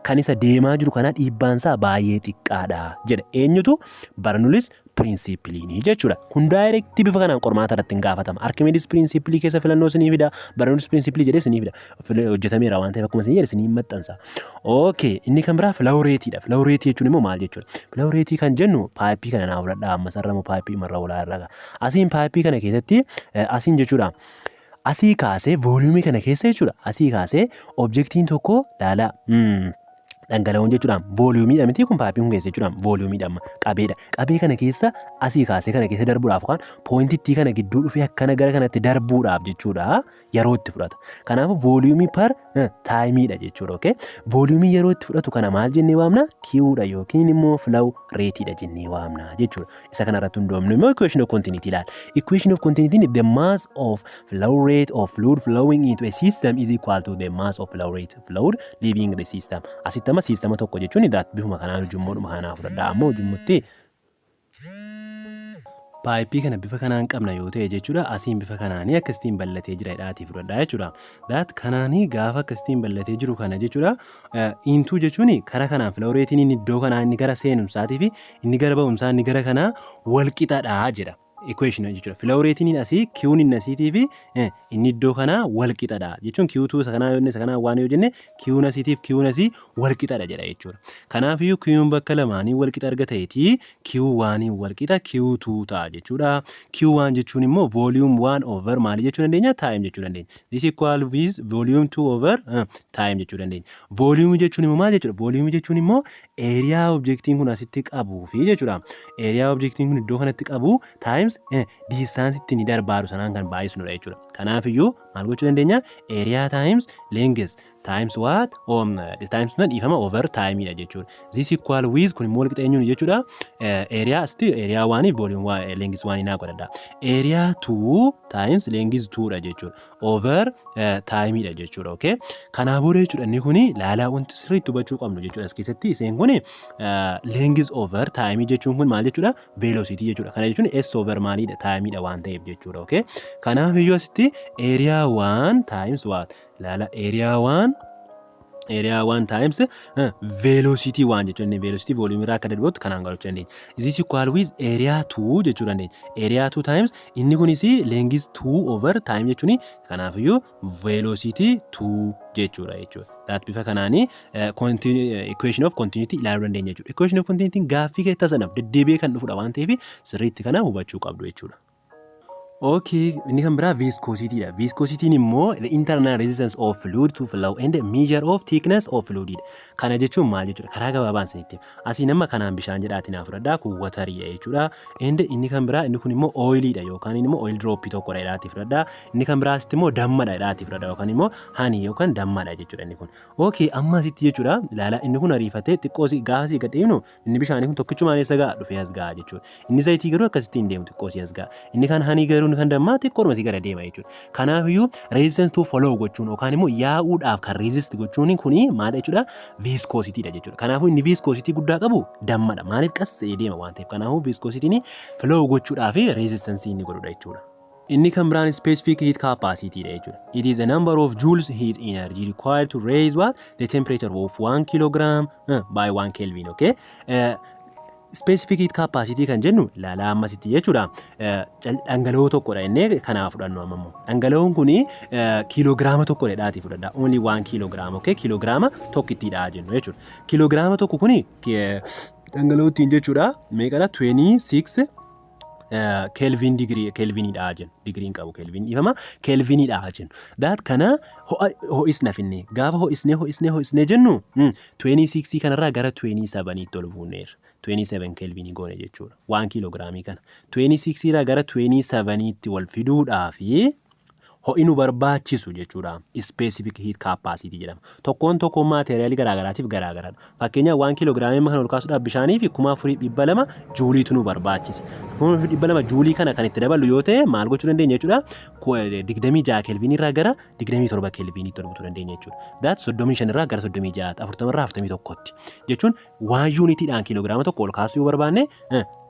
A: Kan isa deemaa jiru kanaa dhiibbaan isaa baay'ee xiqqaadha jedha. Eenyutu? Bernoulli's principleiinii jechuudha. Kun directii bifa kanaan qormaata irratti hin gaafatama. Archimedes principleii keessa filannoo isinii fida. Bernoulli's principleii jedhee isinii fida. Hojjetameera waan ta'eef akkuma isin jedhe isinii maxxansa. Okay, inni kan biraa flow rateiidha. Flow rateii jechuun immoo maal jechuudha? Flow rateii kan jennu pipeii kana naa fudhadhaa, amma sararamu pipeii marra olaa irraa. Asiin pipeii kana keessatti asiin jechuudha. Asii kaasee volumeii kana keessa jechuudha. Asii kaasee objectiin tokko laalaa. Dhangala'oon jechuudha, volumeiidha miti kun? Pipeiin kun keessa jechuudha, volumeiidha, amma qabeedha. Qabee kana keessa asii kaasee kana keessa darbuudhaaf yookaan pointittii kana gidduu dhufee akkana gara kanatti darbuudhaaf jechuudha, yeroo itti fudhata. Kanaafuu volumeii per timeiidha jechuudha. Okay? Volumeii yeroo itti fudhatu kana maal jennee waamna? Qdha yookiin immoo flow rateiidha jennee waamna jechuudha. Isa kanarratti hundoofnu immoo equation of continuity ilaala. Equation of continuity, the mass of flow rate of fluid flowing into a system is equal to the mass of flow rate fluid leaving the system. Asitti amma systema tokko jechuun that bifuma kanaan ujummoodhuma kanaa fudhadhaa, amma ujummotti pipeii kana bifa kanaan qabna yoo ta'e jechuudha, asiin bifa kanaanii akkasitiin bal'atee jira jedhaatii fudhadhaa jechuudha. That kanaanii gaafa akkasitiin bal'atee jiru kana jechuudha, into jechuun kara kanaan flow rateiin inni iddoo kanaa inni gara seenumsaatii fi inni gara ba'umsaa inni gara kanaa wal qixadhaa jedha. Equation jechuudha. Flow rateiin asii Q'n inni asiitii fi inni iddoo kanaa wal qixadha jechuun Q2 isa kanaa yoo isa kanaa waan yoo jenne, Q'n asiitiif Q'n asii wal qixadha jedha jechuudha. Kanaafiyyuu Q'n bakka lamaanii wal qixa erga ta'eetii Q1 wal qixa Q2 ta'a jechuudha. Q1 jechuun immoo volume 1 over maalii jechuu dandeenya? Time jechuu dandeenya. This equal with volume 2 over time jechuu dandeenya. Volume jechuun immoo maal jechuudha? Volume jechuun immoo area objectiin kun asitti qabuu fi jechuudha. Area objectiin kun iddoo kanatti qabu times distance ittiin darbaadu sanaan kan baay'isnudha jechuudha. Kanaafiyyuu maal gochuu dandeenya? Area times length times what? Times na dhiifama, over time dha jechuudha. This equal with, kun immoo walqixa eenyuun jechuudha? Area asitti area 1 volume length 1 naa godhadha. Area 2 times length 2 dha jechuudha. Over time dha jechuudha. Okay? Kanaa booda jechuudha, inni kuni laalaa wanti sirriitti hubachuu qabnu jechuudha. As keessatti isheen kuni length over time jechuun kun maal jechuudha? Velocity jechuudha. Kana jechuun S over maaliidha? Time dha waan ta'eef jechuudha. Okay? Kanaaf iyyuu asitti area 1 times what? Laala, area 1 times velocity 1 jechuun inni velocity volume irraa akka darbutti kanaan galchuu dandeenya. This equal with area 2 jechuu dandeenya. Area 2 times inni kunis length 2 over time jechuun kanaafiyyuu velocity 2 jechuudha. That bifa kanaanii equation of continuity ilaaluu dandeenya jechuudha. Equation of continuity gaaffii keessa sanaaf deddeebi'ee kan dhufudha waan ta'eef sirriitti kana hubachuu qabdu jechuudha. Okay, inni kan biraa viscosity dha. Viscosityn immoo the internal resistance of fluid to flow and the measure of thickness of fluid dha. Kana jechuun maal jechuudha? Karaa gabaabaan isinitti hima. Asii nama kanaan bishaan jedhaatii naa fudhadhaa, kun wateriidha jechuudha. And inni kan biraa, inni kun immoo oiliidha yookaan immoo oil dropii tokkodha jedhaatii fudhadhaa. Inni kan biraa asitti immoo dammadha jedhaatii fudhadhaa yookaan immoo honey yookaan dammadha jechuudha inni kun. Okay, amma asitti jechuudha, ilaala, inni kun ariifatee xiqqoo si gaafa si gad dhiifnu inni bishaanii kun tokkichumaan eessa ga'a? Dhufee as ga'a jechuudha. Inni zayitii garuu akkasitti hin deemu, xiqqoo si as ga'a. Inni kan honey garuu, inni kan dammaa xiqqoodhuma si gara deema jechuudha. Kanaafiyyuu resistance to flow gochuun yookaan immoo yaa'uudhaaf kan resist gochuun kuni maal jechuudha? Viscositydha jechuudha. Kanaafuu inni viscosity guddaa qabu dammadha. Maaliif? Qassee deema waan ta'eef. Kanaafuu viscosityn flow gochuudhaaf resistance inni godhudha jechuudha. Inni kan biraan specific heat capacity dha jechuudha. It is a number of joules heat energy required to raise what? The temperature of 1 kilogram by 1 Kelvin. Okay? Specific heat capacity kan jennu, ilaalaa, ammasitti jechuudha. Dhangala'oo tokkodha innee kanaa fudhannu amma immoo. Dhangala'oon kuni kiiloogiraama tokkodha jedhaatii fudhadha. Only 1 kilogram. Okay? Kiiloogiraama tokkittiidha jennu jechuudha. Kiiloogiraama tokko kuni dhangala'oo ittiin jechuudha. Meeqadha? 26 Kelvin digirii, kelviniidha jennu, digiriin qabu, kelvin, dhiifama, kelviniidha jennu. That kana ho'isna finne, gaafa ho'isnee ho'isnee ho'isnee jennu 26 kanarraa gara 27 tti ol buuneerra. 27 kelvinii goone jechuudha. 1 kiiloogiraamii kana 26 irraa gara 27 tti wal fiduudhaafi ho'i nu barbaachisu jechuudha. Specific heat capacity jedhama. Tokkoon tokkoon maateeriyaalii garaagaraatiif garaagaradha. Fakkeenyaaf, 1 kiiloogiraamii amma kana ol kaasuudhaaf bishaanii fi 4200 juuliitu nu barbaachisa. 4200 juulii kana kan itti daballu yoo ta'e maal gochuu dandeenya jechuudha? 26 kelvinii irraa gara 27 kelviniitti ol butuu dandeenya jechuudha. That 35 irraa gara 36, 40 irraa 41tti jechuun waan yuunitiidhaan kiiloogiraama tokko ol kaasuu yoo barbaanne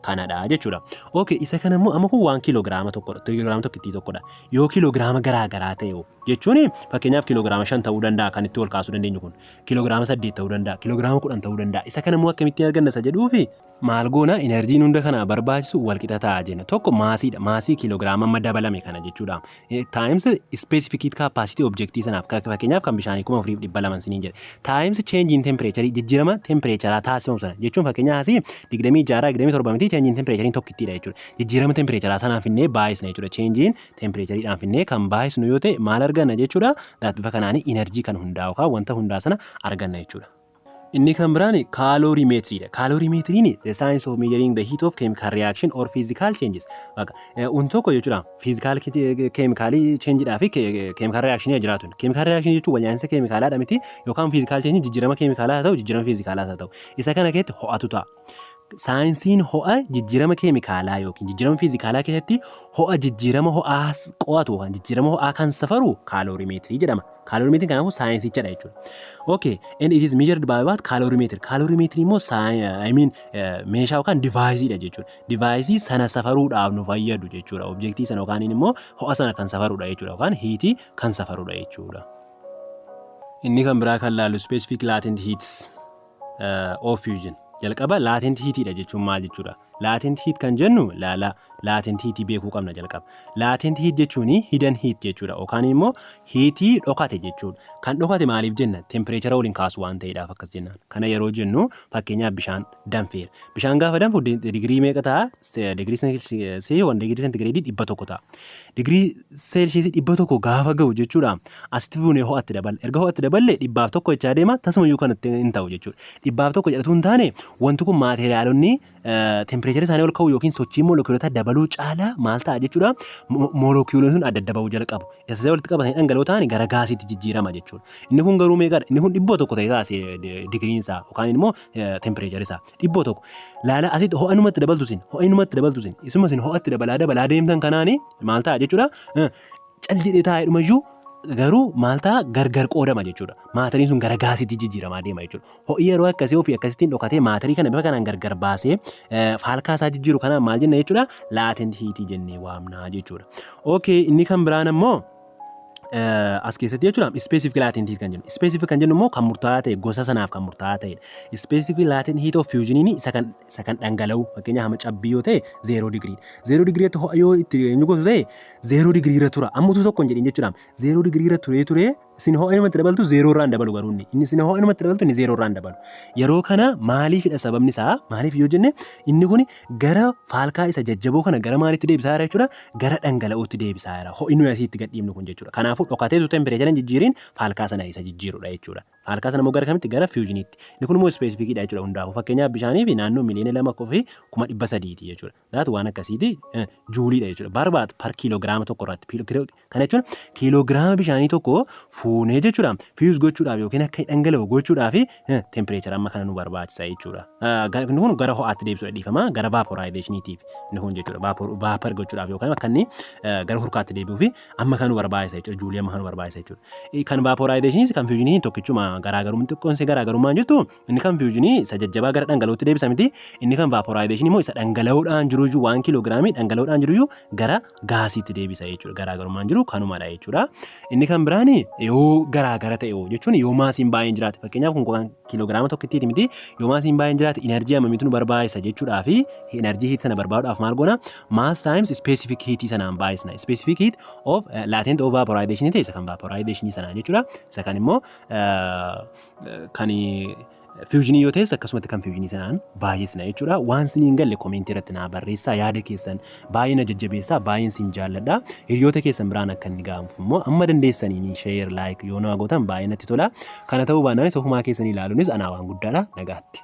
A: kanadha jechuudha. Okay, isa kana immoo amma kun waan kiiloogiraama tokkodha. Kiiloogiraama tokkittii tokkodha. Yoo kiiloogiraama garaa garaa ta'e jechuun, fakkeenyaaf, kiiloogiraama 5 ta'uu danda'a kan itti ol kaasuu dandeenyu kun. Kiiloogiraama 8 ta'uu danda'a. Kiiloogiraama 10 ta'uu danda'a. Isa kana immoo akkamittiin arganna isa jedhuufi maal goona? Energyn hunda kana barbaachisu wal qixa ta'a jenna. Tokko massiidha. Massii kiiloogiraama amma dabalame kana jechuudha. Times specific heat capacity objectii sanaaf, fakkeenyaaf kan bishaanii 4200 siniin jedhe. Times change in temperature, jijjiirama temperaturaa taasifamu sana jechuun, fakkeenyaaf asii 26 27 miti, change in temperature tokkittiidha jechuudha. Jijjiirama temperaturaa sanaan finnee baay'isna jechuudha. Change in temperatureedhaan finnee kan baay'isnu yoo ta'e maal arganna jechuudha? Bifa kanaan energy kan hundaa'u kan wanta hundaa sana arganna jechuudha. Inni kan biraan calorimetrydha. Calorimetryn the science of measuring the heat of chemical reaction or physical changes. Wanti tokko jechuudha, physical chemicalii changedhaa fi chemical reactionii jiraatu. Chemical reactionii jechuun walnyaansa keemikaalaadha miti, yookaan physical change jijjiirama keemikaalaa haa ta'u, jijjiirama fiizikaalaas haa ta'u. Isa kana keessatti ho'atu ta'a. Saayinsiin ho'a jijjiirama keemikaalaa yookiin jijjiirama fiizikaalaa keessatti ho'a jijjiirama ho'aa qo'atu yookaan jijjiirama ho'aa kan safaru calorimetry jedhama. Calorimetryn kanaafuu saayinsichadha jechuudha. Okay, and it is measured by what? Calorimeter. Calorimetry immoo, I mean, meeshaa yookaan deviceiidha jechuudha. Deviceii sana safaruudhaaf nu fayyadu jechuudha. Objectii sana yookaan immoo ho'a sana kan safarudha jechuudha yookaan heatii kan safarudha jechuudha. Inni kan biraa kan laallu specific latent heats of fusion. Jalqaba latent heatiidha jechuun maal jechuudha? Latent heat kan jennu, laala, latent heatii beekuu qabna jalqaba. Latent heat jechuun hidden heat jechuudha yookaan immoo heatii dhokate jechuudha. Kan dhokate maaliif jenna? Temperature waliin kaasu waan ta'eedhaaf akkas jennaan. Kana yeroo jennu, fakkeenyaaf, bishaan danfeera. Bishaan gaafa danfu digirii meeqa ta'a? Digirii seewan digirii seentigireedii 100 ta'a. Digirii seelshiisii 100 gaafa ga'u jechuudha. Asitti fuunee ho'atti daballa. Erga ho'atti daballe 101 jechaa deema, tasumayyuu kan itti hin ta'u jechuudha. 101 jedhatu hin taane, wanti kun maateeriyaalonni temperature isaanii ol ka'u yookiin sochii moolekuulota dabaluu caalaa maal ta'a jechuudha. Moolekuulonni sun adda adda bahuu jalqabu. Isa walitti qabatanii dhangala'oo ta'anii gara gaasiitti jijjiirama jechuudha. Inni kun garuu meeqadha? Inni kun 100 ta'e taasise digiriin isaa yookaan immoo temperature isaa 100. Laala, asitti ho'a numatti dabaltu sin, ho'a numatti dabaltu sin, isuma sin ho'atti dabalaa dabalaa deemtan kanaani maal ta'a jechuudha? Cal jedhee taa'ee dhumayyuu garuu maal ta'a? Gargar qoodama jechuudha. Matteriin sun gara gaasiitti jijjiiramaa deema jechuudha. Ho'i yeroo akkasii ofii akkasittiin dhokatee matterii kana bifa kanaan gargar baasee faalkaa isaa jijjiiru kanaan maal jenna jechuudha? Latent heatii jennee waamna jechuudha. Okay, inni kan biraan ammoo as keessatti jechuudha, specific latent heat kan jennu. Specific kan jennu immoo kan murtaa'aa ta'e, gosa sanaaf kan murtaa'aa ta'edha. Specific latent heat of fusion isa kan dhangala'u, fakkeenyaaf hamma cabbii yoo ta'e, 0 digirii. 0 digiriitti ho'a yoo itti eenyu gootu ta'e 0 digirii irra tura. Amma utuu tokko hin jedhin jechuudha. 0 digirii irra turee turee Isin ho'a inumatti dabaltu, zeeroo irraan dabalu. Garuu inni isin ho'a inumatti dabaltu, inni zeeroo irraan dabalu. Yeroo kana maaliifidha? Sababni isaa maaliif yoo jenne, inni kun gara faalkaa isa jajjaboo kana gara maalitti deebisaa jira jechuudha? Gara dhangala'ootti deebisaa jira. Ho'i nuyi asitti gadhiifnu kun jechuudha. Kanaafuu dhokateetu temperature jijjiiriin faalkaa sana isa jijjiirudha jechuudha. Faalkaa sana immoo gara kamitti? Gara fusioniitti. Inni kun immoo specificiidha jechuudha hundaafuu. Fakkeenyaaf, bishaanii fi naannoo 2,300,000ti jechuudha. Laatu waan akkasiiti juuliidha jechuudha. Barbaad per kiiloogiraama tokko irratti. Kana jechuun kiiloogiraama bishaanii tokko fuunee jechuudha. Fuse gochuudhaaf yookiin akka dhangala'u gochuudhaaf temperature amma kana nu barbaachisa jechuudha. Inni kun gara ho'aatti deebisuudha, dhiifama, gara vaporizationiitiif inni kun jechuudha. Vapor gochuudhaaf yookaan akka inni gara hurkaatti deebi'uuf amma kana nu barbaachisa jechuudha. Juulii amma kana nu barbaachisa jechuudha. Kan vaporizationiis kan fusionii tokkichuma. Garaagarummaan xiqqoon garaagarummaan jirtu, inni kan fusionii isa jajjabaa gara dhangala'ootti deebisa miti. Inni kan vaporizationii immoo isa dhangala'oodhaan jiru iyyuu, 1 kiiloogiraamii dhangala'oodhaan jiru iyyuu, gara gaasiitti deebisa jechuudha. Garaagarummaan jiru kanumadha jechuudha. Inni kan biraan yoo garaagara ta'e jechuun yoo massiin baay'een jiraate, fakkeenyaaf kun kan kiiloogiraama tokkittiiti miti, yoo massiin baay'een jiraate energy hammamiitu nu barbaachisa jechuudhaa fi energy heat sana barbaaduudhaaf maal goona? Mass times specific heat sanaan baay'isna. Specific heat of latent of vaporization ta'e isa kan vaporization sanaan jechuudha. Isa kan immoo kan fusionii yoo ta'es akkasumatti kan fusionii sanaan baay'isna jechuudha. Waan isin hin galle commentii irratti naa barreessaa, yaada keessan baay'ee na jajjabeessaa, baay'een isin jaalladha. Hiriyoota keessan biraan akka inni ga'amuuf immoo amma dandeessaniin share, like yoo naa gootan baay'ee natti tola. Kana ta'uu baannaanis ofumaa keessanii ilaaluunis anaa waan guddaadha. Nagaatti.